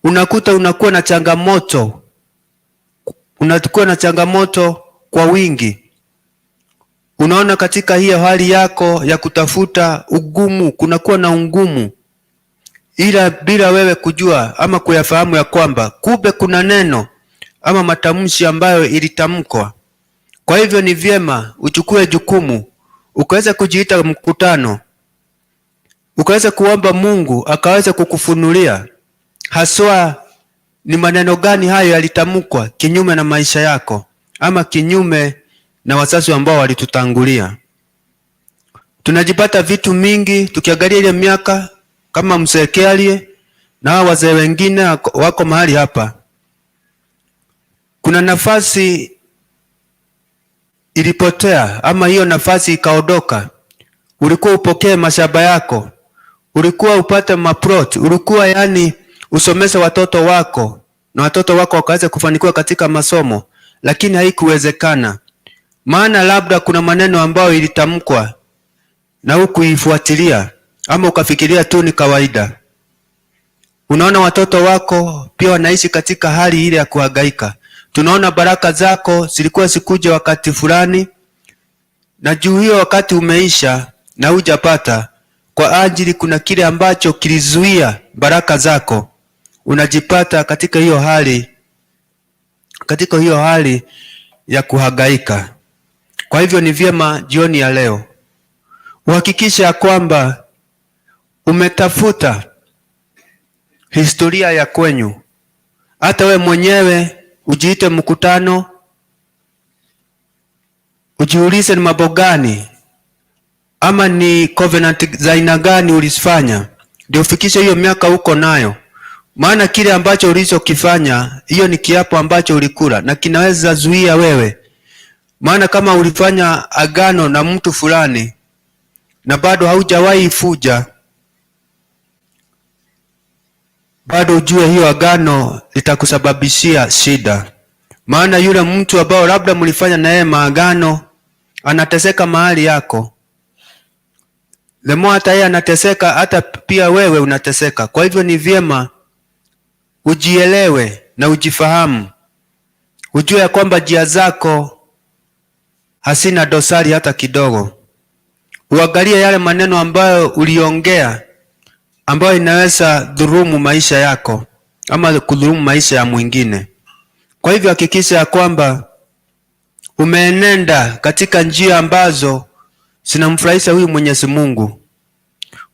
unakuta unakuwa na changamoto, unakuwa na changamoto kwa wingi. Unaona, katika hiyo hali yako ya kutafuta ugumu, kunakuwa na ungumu, ila bila wewe kujua ama kuyafahamu ya kwamba kumbe kuna neno ama matamshi ambayo ilitamkwa. Kwa hivyo ni vyema uchukue jukumu, ukaweza kujiita mkutano, ukaweza kuomba Mungu akaweza kukufunulia haswa ni maneno gani hayo yalitamkwa kinyume na maisha yako ama kinyume na wazazi ambao walitutangulia. Tunajipata vitu mingi tukiangalia ile miaka kama mzee Kealie na wazee wengine wako mahali hapa, kuna nafasi ilipotea ama hiyo nafasi ikaondoka. Ulikuwa upokee mashamba yako, ulikuwa upate maplot, ulikuwa yani usomese watoto wako na watoto wako wakaweza kufanikiwa katika masomo, lakini haikuwezekana, maana labda kuna maneno ambayo ilitamkwa na hukuifuatilia ama ukafikiria tu ni kawaida. Unaona watoto wako pia wanaishi katika hali ile ya kuhangaika. Tunaona baraka zako zilikuwa zikuja wakati fulani, na juu hiyo wakati umeisha na hujapata, kwa ajili kuna kile ambacho kilizuia baraka zako. Unajipata katika hiyo hali, katika hiyo hali ya kuhangaika. Kwa hivyo ni vyema jioni ya leo uhakikishe ya kwamba umetafuta historia ya kwenyu, hata we mwenyewe ujiite mkutano, ujiulize ni mambo gani ama ni covenant za aina gani ulifanya ndio ufikishe hiyo miaka uko nayo. Maana kile ambacho ulichokifanya, hiyo ni kiapo ambacho ulikula na kinaweza zuia wewe. Maana kama ulifanya agano na mtu fulani na bado haujawahi fuja, bado ujue hiyo agano litakusababishia shida. Maana yule mtu ambao labda mlifanya naye maagano anateseka mahali yako, the more hata yeye anateseka, hata pia wewe unateseka. Kwa hivyo ni vyema ujielewe na ujifahamu, ujue ya kwamba njia zako hasina dosari hata kidogo. Uangalie yale maneno ambayo uliongea ambayo inaweza dhurumu maisha yako ama kudhurumu maisha ya mwingine. Kwa hivyo hakikisha ya kwamba umeenenda katika njia ambazo zinamfurahisha huyu Mwenyezi Mungu,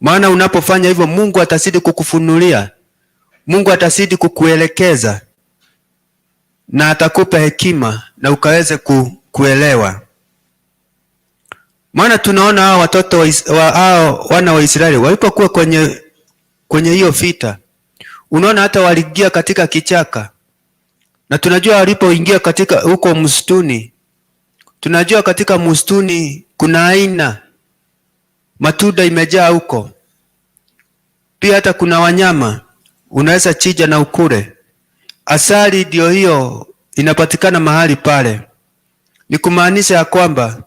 maana unapofanya hivyo Mungu atazidi kukufunulia, Mungu atazidi kukuelekeza na atakupa hekima na ukaweze kuelewa. Maana tunaona hao watoto wa hao wana wa Israeli walipokuwa kwenye hiyo vita, unaona hata waliingia katika kichaka, na tunajua walipoingia katika huko msituni, tunajua katika msituni kuna aina matunda imejaa huko, pia hata kuna wanyama unaweza chija na ukule. Asali ndio hiyo inapatikana mahali pale. Ni kumaanisha ya kwamba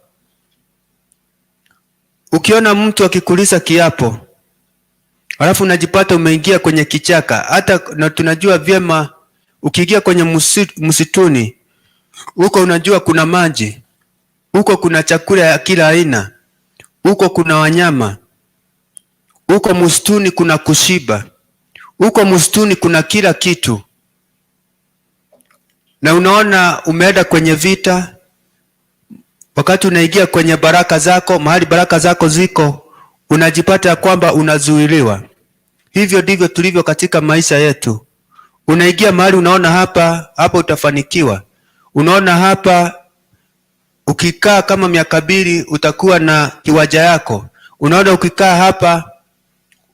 ukiona mtu akikulisa kiapo alafu unajipata umeingia kwenye kichaka, hata na tunajua vyema ukiingia kwenye msituni huko, unajua kuna maji huko, kuna chakula ya kila aina huko, kuna wanyama. Huko msituni kuna kushiba, huko msituni kuna kila kitu. Na unaona umeenda kwenye vita, wakati unaingia kwenye baraka zako, mahali baraka zako ziko, unajipata ya kwamba unazuiliwa. Hivyo ndivyo tulivyo katika maisha yetu. Unaingia mahali unaona hapa hapa utafanikiwa, unaona hapa ukikaa kama miaka 2 utakuwa na kiwanja yako, unaona ukikaa hapa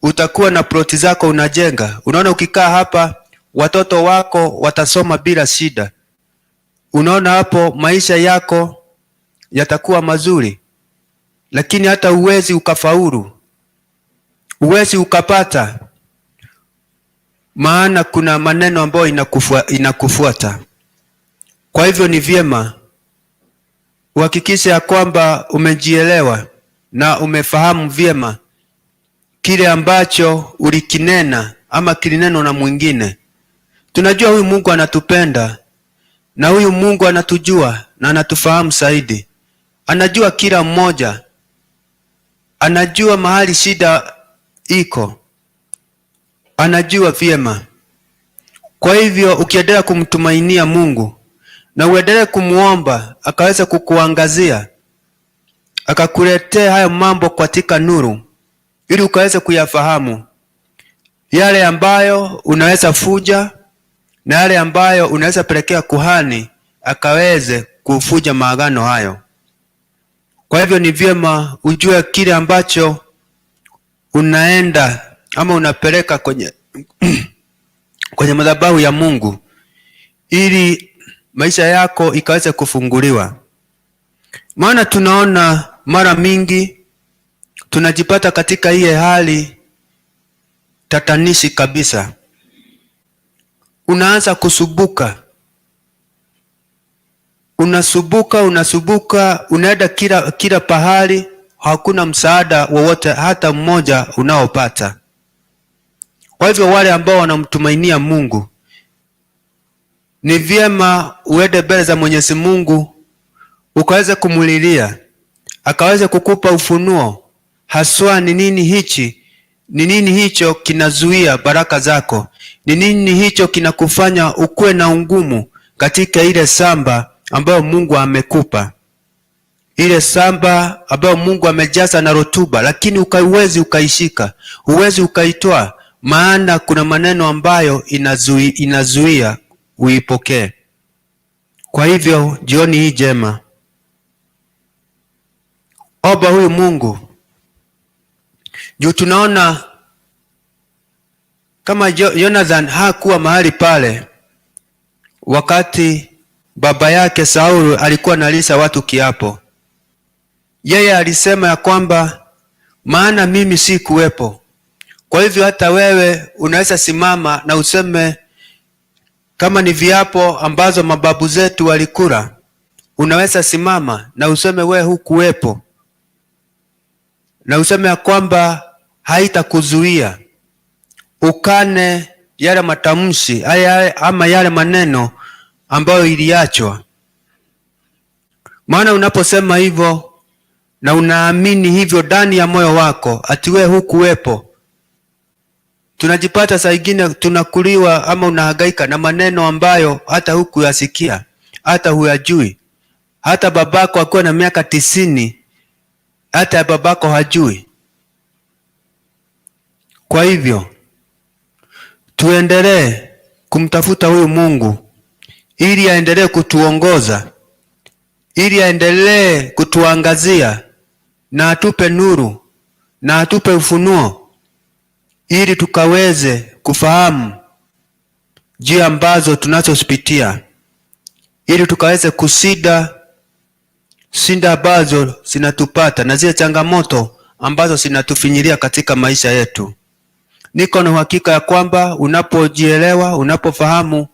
utakuwa na ploti zako unajenga, unaona ukikaa hapa watoto wako watasoma bila shida, unaona hapo maisha yako yatakuwa mazuri, lakini hata uwezi ukafaulu, uwezi ukapata, maana kuna maneno ambayo inakufuata. Kwa hivyo ni vyema uhakikishe ya kwamba umejielewa na umefahamu vyema kile ambacho ulikinena ama kilinenwa na mwingine. Tunajua huyu Mungu anatupenda na huyu Mungu anatujua na anatufahamu zaidi. Anajua kila mmoja, anajua mahali shida iko, anajua vyema. Kwa hivyo ukiendelea kumtumainia Mungu na uendelee kumuomba akaweza kukuangazia, akakuletea hayo mambo katika nuru, ili ukaweze kuyafahamu yale ambayo unaweza fuja na yale ambayo unaweza pelekea kuhani akaweze kufuja maagano hayo. Kwa hivyo ni vyema ujue kile ambacho unaenda ama unapeleka kwenye kwenye madhabahu ya Mungu ili maisha yako ikaweze kufunguliwa. Maana tunaona mara mingi tunajipata katika ile hali tatanishi kabisa. Unaanza kusubuka, unasubuka, unasubuka, unaenda kila pahali, hakuna msaada wowote hata mmoja unaopata. Kwa hivyo wale ambao wanamtumainia Mungu, ni vyema uende mbele za Mwenyezi Mungu ukaweze kumulilia, akaweze kukupa ufunuo haswa ni nini hichi, ni nini hicho kinazuia baraka zako, ni nini hicho kinakufanya ukuwe na ungumu katika ile samba ambayo Mungu amekupa, ile samba ambayo Mungu amejaza na rotuba, lakini ukaiwezi ukaishika, huwezi ukaitoa, maana kuna maneno ambayo inazuia uipokee. Kwa hivyo jioni hii njema, omba huyu Mungu juu tunaona kama Jonathan hakuwa mahali pale wakati baba yake Saulu alikuwa analisa watu kiapo. Yeye alisema ya kwamba maana mimi si kuwepo. Kwa hivyo hata wewe unaweza simama na useme kama ni viapo ambazo mababu zetu walikula, unaweza simama na useme wewe hukuwepo, na useme ya kwamba haitakuzuia ukane yale matamshi haya ama yale maneno ambayo iliachwa. Maana unaposema hivyo na unaamini hivyo ndani ya moyo wako ati wewe hukuwepo, tunajipata saa ingine tunakuliwa ama unahangaika na maneno ambayo hata hukuyasikia, hata huyajui. Hata babako akiwa na miaka 90, hata babako hajui. Kwa hivyo tuendelee kumtafuta huyu Mungu ili aendelee kutuongoza, ili aendelee kutuangazia na atupe nuru na atupe ufunuo, ili tukaweze kufahamu njia ambazo tunazozipitia, ili tukaweze kusida shinda ambazo zinatupata na zile changamoto ambazo zinatufinyilia katika maisha yetu. Niko na uhakika ya kwamba unapojielewa, unapofahamu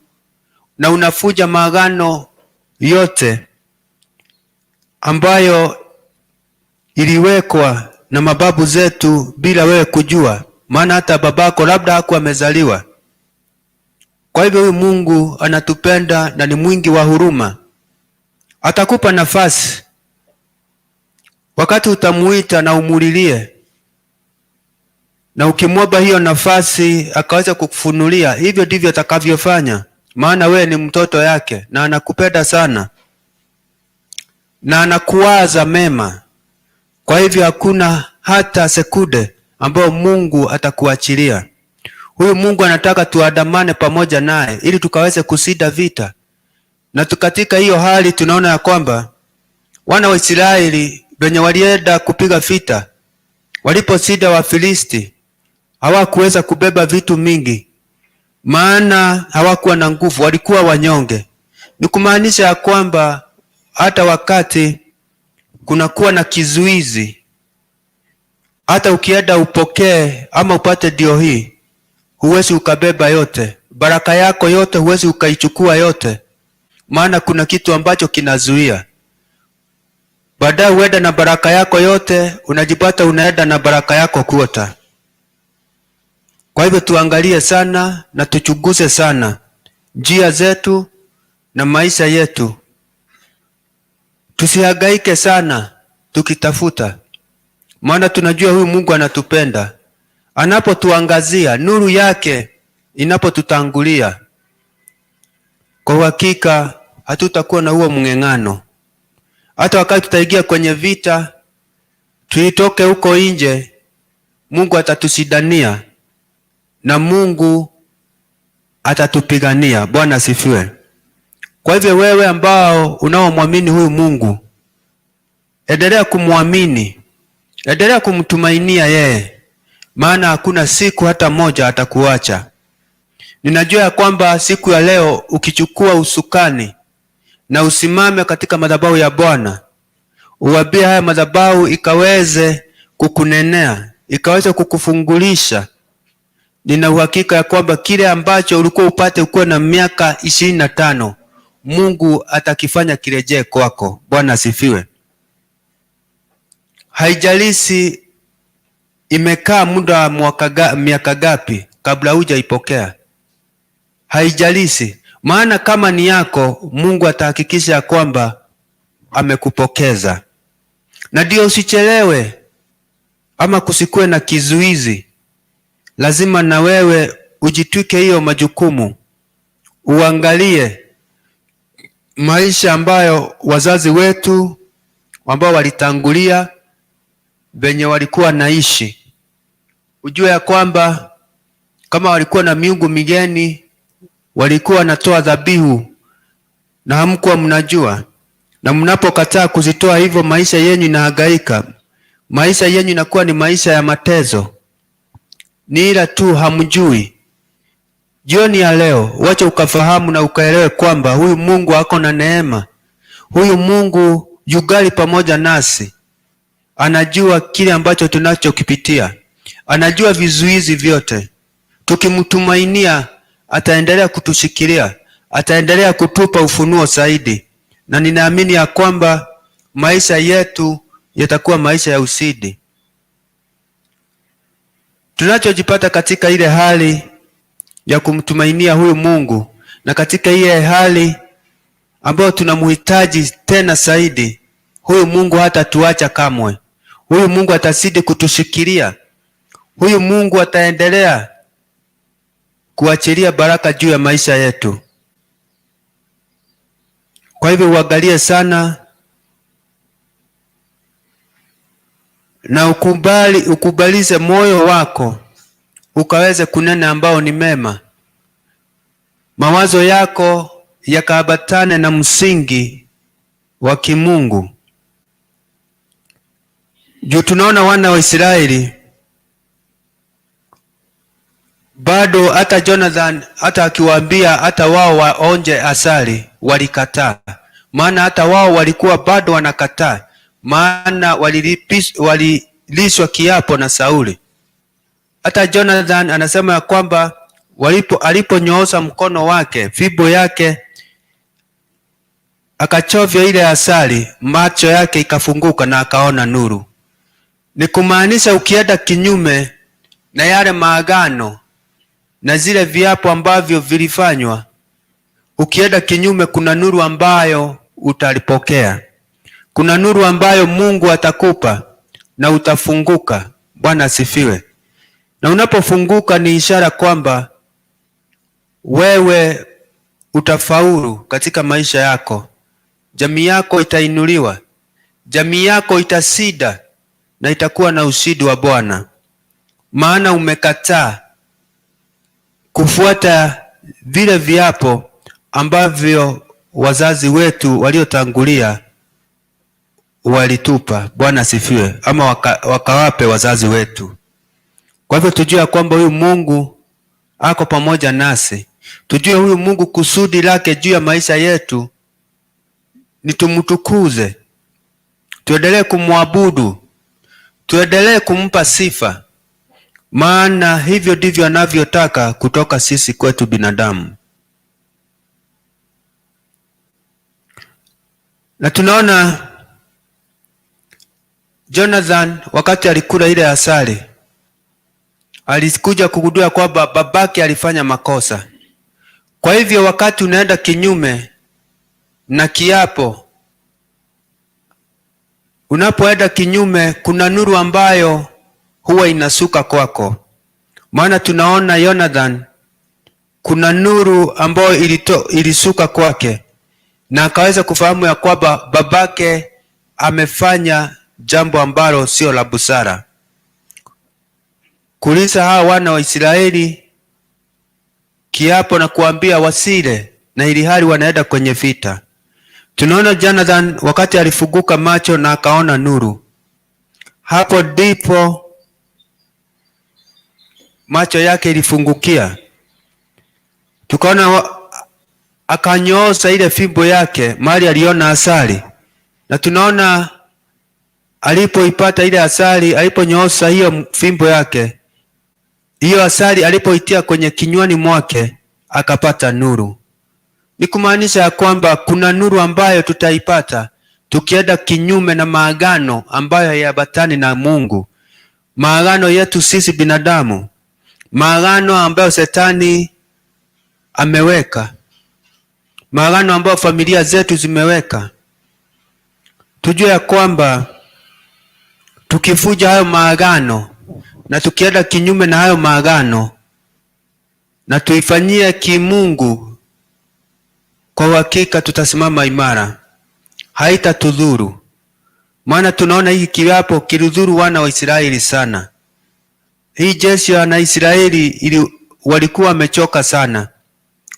na unafuja maagano yote ambayo iliwekwa na mababu zetu bila wewe kujua, maana hata babako labda hakuwa amezaliwa. Kwa hivyo huyu Mungu anatupenda na ni mwingi wa huruma, atakupa nafasi wakati utamuita na umulilie. Na ukimwomba hiyo nafasi akaweza kukufunulia, hivyo ndivyo atakavyofanya, maana wewe ni mtoto yake na anakupenda sana na anakuwaza mema. Kwa hivyo hakuna hata sekunde ambayo Mungu atakuachilia. Huyu Mungu anataka tuandamane pamoja naye ili tukaweze kushinda vita. Na katika hiyo hali tunaona ya kwamba wana wa Israeli wenye walienda kupiga vita, waliposhinda Wafilisti hawakuweza kubeba vitu mingi, maana hawakuwa na nguvu, walikuwa wanyonge. Ni kumaanisha ya kwamba hata wakati kunakuwa na kizuizi, hata ukienda upokee ama upate ndio hii, huwezi ukabeba yote. Baraka yako yote huwezi ukaichukua yote, maana kuna kitu ambacho kinazuia. Baadaye uenda na baraka yako yote, unajipata unaenda na baraka yako kuota. Kwa hivyo tuangalie sana na tuchunguze sana njia zetu na maisha yetu, tusihangaike sana tukitafuta, maana tunajua huyu Mungu anatupenda. Anapotuangazia nuru yake inapotutangulia, kwa uhakika hatutakuwa na huo mng'eng'ano. Hata wakati tutaingia kwenye vita, tuitoke huko nje, Mungu atatushindania na Mungu atatupigania. Bwana asifiwe. Kwa hivyo wewe ambao unaomwamini huyu Mungu, endelea kumwamini, endelea kumtumainia yeye, maana hakuna siku hata moja atakuacha. Ninajua ya kwamba siku ya leo ukichukua usukani na usimame katika madhabahu ya Bwana, uwambie haya madhabahu ikaweze kukunenea, ikaweze kukufungulisha, nina uhakika ya kwamba kile ambacho ulikuwa upate ukuwa na miaka 25, Mungu atakifanya kirejee kwako. Bwana asifiwe. Haijalishi imekaa muda wa miaka gapi kabla hujaipokea, haijalishi, maana kama ni yako, Mungu atahakikisha ya kwamba amekupokeza. Na ndio usichelewe ama kusikue na kizuizi. Lazima na wewe ujitwike hiyo majukumu, uangalie maisha ambayo wazazi wetu ambao walitangulia venye walikuwa naishi, ujue ya kwamba kama walikuwa na miungu migeni, walikuwa wanatoa dhabihu na hamkuwa mnajua, na mnapokataa kuzitoa hivyo, maisha yenyu inahangaika, maisha yenyu inakuwa ni maisha ya mateso, ni ila tu hamjui. Jioni ya leo, wacha ukafahamu na ukaelewe kwamba huyu Mungu ako na neema, huyu Mungu yugali pamoja nasi, anajua kile ambacho tunachokipitia, anajua vizuizi vyote. Tukimtumainia ataendelea kutushikilia, ataendelea kutupa ufunuo zaidi, na ninaamini ya kwamba maisha yetu yatakuwa maisha ya ushindi. Tunachojipata katika ile hali ya kumtumainia huyu Mungu na katika ile hali ambayo tunamhitaji tena zaidi, huyu Mungu hatatuacha kamwe. Huyu Mungu atazidi kutushikilia. Huyu Mungu ataendelea kuachilia baraka juu ya maisha yetu. Kwa hivyo uangalie sana na ukubali, ukubalize moyo wako ukaweze kunena ambao ni mema, mawazo yako yakaambatane na msingi wa kimungu. Juu tunaona wana wa Israeli bado hata Jonathan hata akiwaambia hata wao waonje asali walikataa, maana hata wao walikuwa bado wanakataa, maana walilishwa kiapo na Sauli. Hata Jonathan anasema ya kwamba aliponyoosa mkono wake fimbo yake akachovya ile asali, macho yake ikafunguka na akaona nuru. Ni kumaanisha ukienda kinyume na yale maagano na zile viapo ambavyo vilifanywa, ukienda kinyume, kuna nuru ambayo utalipokea, kuna nuru ambayo Mungu atakupa na utafunguka. Bwana asifiwe. Na unapofunguka ni ishara kwamba wewe utafaulu katika maisha yako, jamii yako itainuliwa, jamii yako itasida na itakuwa na ushindi wa Bwana, maana umekataa kufuata vile viapo ambavyo wazazi wetu waliotangulia walitupa. Bwana asifiwe, ama wakawape wazazi wetu. Kwa hivyo tujue ya kwamba huyu Mungu ako pamoja nasi. Tujue huyu Mungu kusudi lake juu ya maisha yetu ni tumtukuze, tuendelee kumwabudu, tuendelee kumpa sifa, maana hivyo ndivyo anavyotaka kutoka sisi kwetu binadamu. Na tunaona Jonathan wakati alikula ile asali alikuja kugundua kwamba babake alifanya makosa. Kwa hivyo wakati unaenda kinyume na kiapo, unapoenda kinyume, kuna nuru ambayo huwa inasuka kwako. Maana tunaona Jonathan, kuna nuru ambayo ilisuka kwake na akaweza kufahamu ya kwamba babake amefanya jambo ambalo sio la busara, kulisa hawa wana wa Israeli kiapo na kuambia wasile, na ili hali wanaenda kwenye vita. Tunaona Jonathan wakati alifunguka macho na akaona nuru, hapo ndipo macho yake ilifungukia, tukaona akanyoosa ile fimbo yake mahali aliona asali, na tunaona alipoipata ile asali, aliponyoosa hiyo fimbo yake, hiyo asali alipoitia kwenye kinywani mwake akapata nuru. Ni kumaanisha ya kwamba kuna nuru ambayo tutaipata tukienda kinyume na maagano ambayo hayaambatani na Mungu, maagano yetu sisi binadamu, maagano ambayo shetani ameweka, maagano ambayo familia zetu zimeweka. Tujue ya kwamba tukivuja hayo maagano na tukienda kinyume na hayo maagano na tuifanyie kimungu, kwa uhakika tutasimama imara, haitatudhuru. Maana tunaona hiki kiapo kilidhuru wana wa Israeli sana. Hii jeshi ya wana Israeli ili walikuwa wamechoka sana,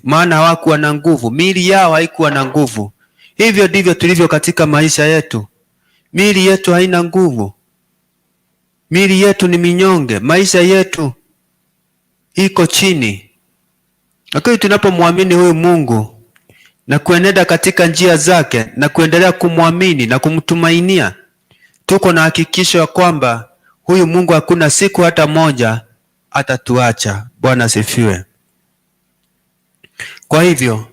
maana hawakuwa na nguvu, miili yao haikuwa na nguvu. Hivyo ndivyo tulivyo katika maisha yetu, miili yetu haina nguvu, miili yetu ni minyonge, maisha yetu iko chini. Lakini tunapomwamini huyu Mungu na kuenenda katika njia zake na kuendelea kumwamini na kumtumainia, tuko na hakikisho ya kwamba huyu Mungu hakuna siku hata moja atatuacha. Bwana asifiwe. Kwa hivyo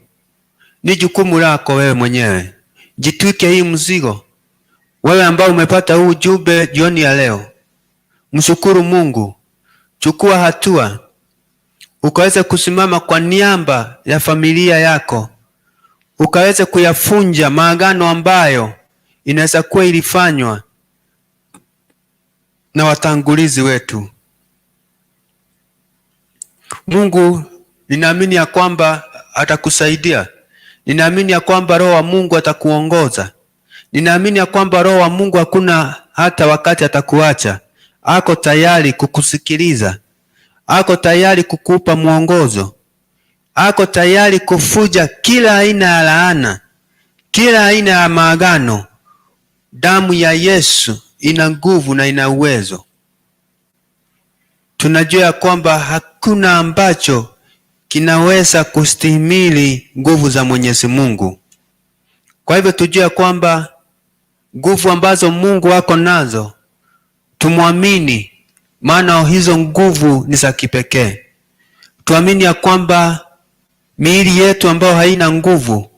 ni jukumu lako wewe mwenyewe, jitwike hii mzigo. Wewe ambao umepata huu ujumbe jioni ya leo, mshukuru Mungu, chukua hatua ukaweze kusimama kwa niaba ya familia yako, ukaweze kuyafunja maagano ambayo inaweza kuwa ilifanywa na watangulizi wetu. Mungu, ninaamini ya kwamba atakusaidia. Ninaamini ya kwamba Roho wa Mungu atakuongoza. Ninaamini ya kwamba Roho wa Mungu hakuna hata wakati atakuacha. Ako tayari kukusikiliza, ako tayari kukupa mwongozo, ako tayari kufuja kila aina ya laana, kila aina ya maagano. Damu ya Yesu ina nguvu na ina uwezo. Tunajua ya kwamba hakuna ambacho kinaweza kustahimili nguvu za Mwenyezi Mungu. Kwa hivyo tujue kwamba nguvu ambazo Mungu ako nazo tumwamini, maana hizo nguvu ni za kipekee. Tuamini ya kwamba miili yetu ambayo haina nguvu,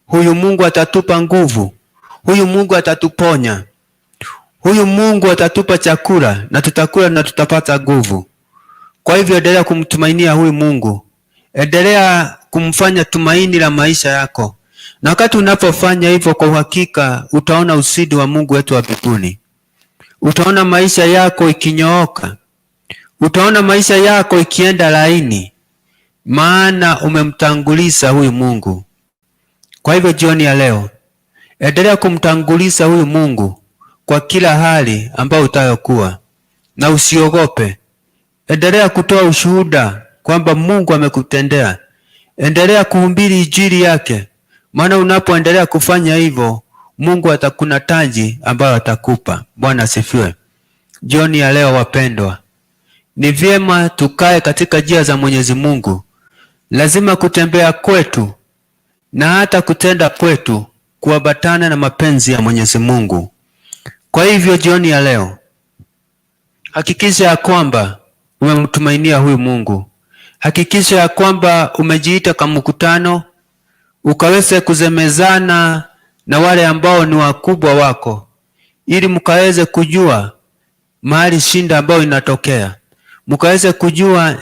huyu Mungu atatupa nguvu, huyu Mungu atatuponya, huyu Mungu atatupa chakula na tutakula na tutapata nguvu. Kwa hivyo endelea kumtumainia huyu Mungu, endelea kumfanya tumaini la maisha yako, na wakati unapofanya hivyo, kwa uhakika utaona usidi wa Mungu wetu wa mbinguni. Utaona maisha yako ikinyooka, Utaona maisha yako ikienda laini, maana umemtanguliza huyu Mungu. Kwa hivyo jioni ya leo, endelea kumtanguliza huyu Mungu kwa kila hali ambayo utayokuwa, na usiogope. Endelea kutoa ushuhuda kwamba Mungu amekutendea. Endelea kuhubiri injili yake, maana unapoendelea kufanya hivyo, Mungu atakuna taji ambayo atakupa. Bwana asifiwe. Jioni ya leo wapendwa, ni vyema tukae katika njia za Mwenyezi Mungu. Lazima kutembea kwetu na hata kutenda kwetu kuambatana na mapenzi ya Mwenyezi Mungu. Kwa hivyo jioni ya leo hakikisha ya kwamba umemtumainia huyu Mungu. Hakikisha ya kwamba umejiita kwa mkutano ukaweze kuzemezana na wale ambao ni wakubwa wako, ili mkaweze kujua mahali shinda ambayo inatokea, mkaweze kujua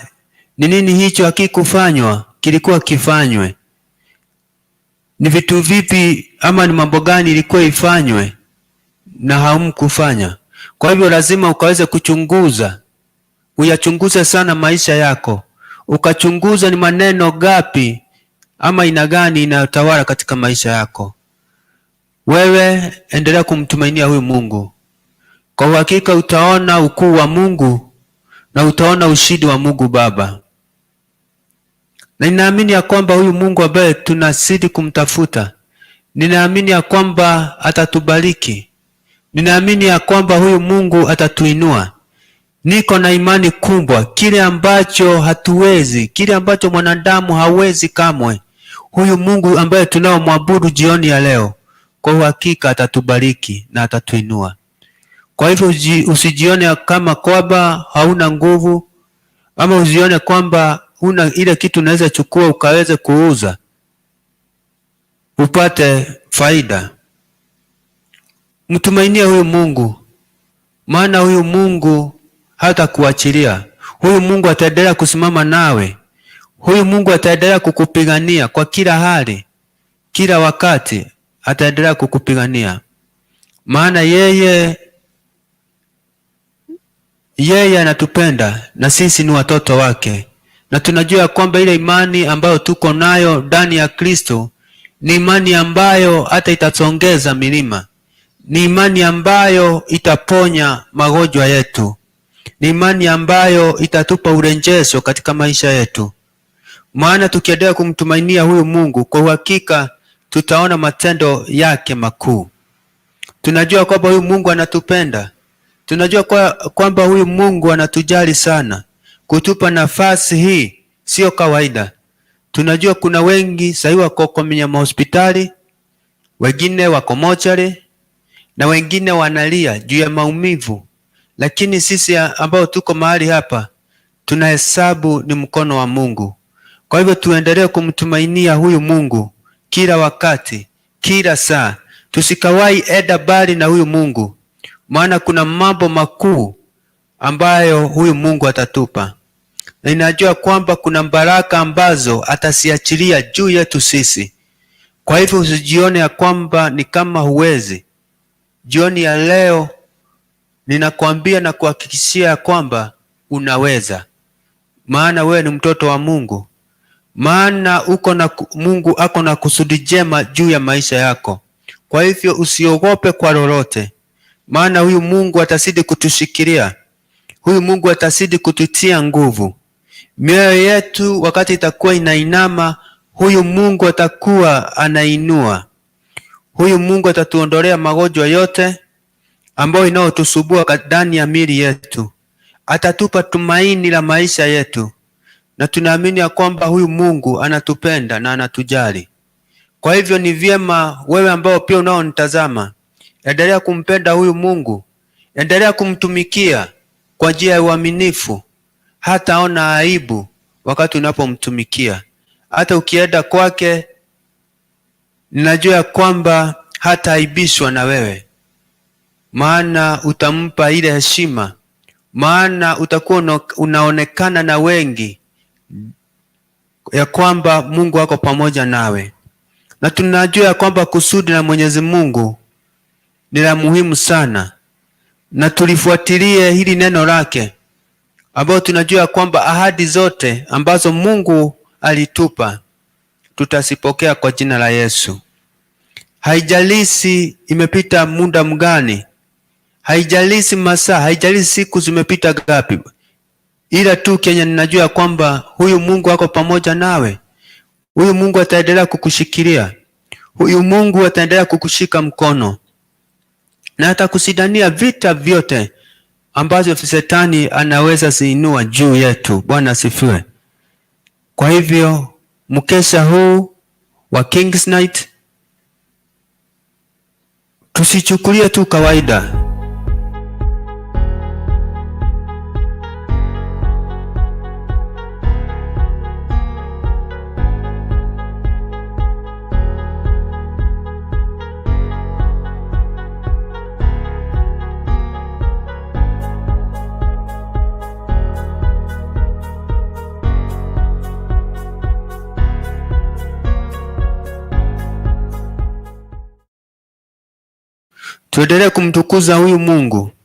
ni nini hicho hakikufanywa kilikuwa kifanywe, ni vitu vipi ama ni mambo gani ilikuwa ifanywe na hamkufanya. Kwa hivyo lazima ukaweze kuchunguza, uyachunguze sana maisha yako, ukachunguza ni maneno gapi ama aina gani inayotawala katika maisha yako. Wewe endelea kumtumainia huyu Mungu, kwa uhakika utaona ukuu wa Mungu na utaona ushindi wa Mungu Baba, na ninaamini ya kwamba huyu Mungu ambaye tunazidi kumtafuta, ninaamini ya kwamba atatubariki. Ninaamini ya kwamba huyu Mungu atatuinua. Niko na imani kubwa, kile ambacho hatuwezi, kile ambacho mwanadamu hawezi kamwe, huyu Mungu ambaye tunaomwabudu jioni ya leo, kwa uhakika atatubariki na atatuinua. Kwa hivyo usijione kama kwamba hauna nguvu, ama usione kwamba huna ile kitu unaweza chukua ukaweze kuuza upate faida. Mtumainie huyu Mungu, maana huyu Mungu hatakuachilia. Huyu Mungu ataendelea kusimama nawe. Huyu Mungu ataendelea kukupigania kwa kila hali, kila wakati ataendelea kukupigania, maana yeye anatupenda na sisi ni watoto wake, na tunajua kwamba ile imani ambayo tuko nayo ndani ya Kristo ni imani ambayo hata itasongeza milima, ni imani ambayo itaponya magonjwa yetu, ni imani ambayo itatupa urejesho katika maisha yetu. Maana tukiendelea kumtumainia huyu Mungu, kwa uhakika tutaona matendo yake makuu. Tunajua kwamba huyu Mungu anatupenda, tunajua kwamba huyu Mungu anatujali sana. Kutupa nafasi hii sio kawaida. Tunajua kuna wengi sahii wako kwenye mahospitali, wengine wako mochari na wengine wanalia juu ya maumivu, lakini sisi ambao tuko mahali hapa tunahesabu ni mkono wa Mungu. Kwa hivyo tuendelee kumtumainia huyu Mungu kila wakati, kila saa, tusikawai eda bali na huyu Mungu, maana kuna mambo makuu ambayo huyu Mungu atatupa, na ninajua kwamba kuna baraka ambazo atasiachilia juu yetu sisi. Kwa hivyo usijione ya kwamba ni kama huwezi. Jioni ya leo ninakwambia na kuhakikishia ya kwamba unaweza, maana wewe ni mtoto wa Mungu, maana uko na Mungu ako na kusudi jema juu ya maisha yako. Kwa hivyo usiogope kwa lolote, maana huyu Mungu atazidi kutushikilia, huyu Mungu atazidi kututia nguvu. Mioyo yetu wakati itakuwa inainama, huyu Mungu atakuwa anainua. Huyu Mungu atatuondolea magonjwa yote ambayo inayotusubua ndani ya miili yetu, atatupa tumaini la maisha yetu, na tunaamini ya kwamba huyu Mungu anatupenda na anatujali. Kwa hivyo ni vyema wewe ambao pia unaonitazama, endelea kumpenda huyu Mungu, endelea kumtumikia kwa njia ya uaminifu. Hataona aibu wakati unapomtumikia. Hata ukienda kwake, ninajua ya kwamba hataaibishwa na wewe, maana utampa ile heshima, maana utakuwa unaonekana na wengi ya kwamba Mungu ako pamoja nawe, na tunajua ya kwamba kusudi la Mwenyezi Mungu ni la muhimu sana, na tulifuatilie hili neno lake ambao tunajua kwamba ahadi zote ambazo Mungu alitupa tutazipokea kwa jina la Yesu. Haijalishi imepita muda mgani, haijalishi masaa, haijalishi siku zimepita gapi, ila tu kenye ninajua kwamba huyu Mungu ako pamoja nawe. Huyu Mungu ataendelea kukushikilia, huyu Mungu ataendelea kukushika mkono na atakushindania vita vyote ambazo shetani anaweza ziinua juu yetu. Bwana asifiwe. Kwa hivyo mkesha huu wa King's Night tusichukulie tu kawaida. Tuendelee kumtukuza huyu Mungu.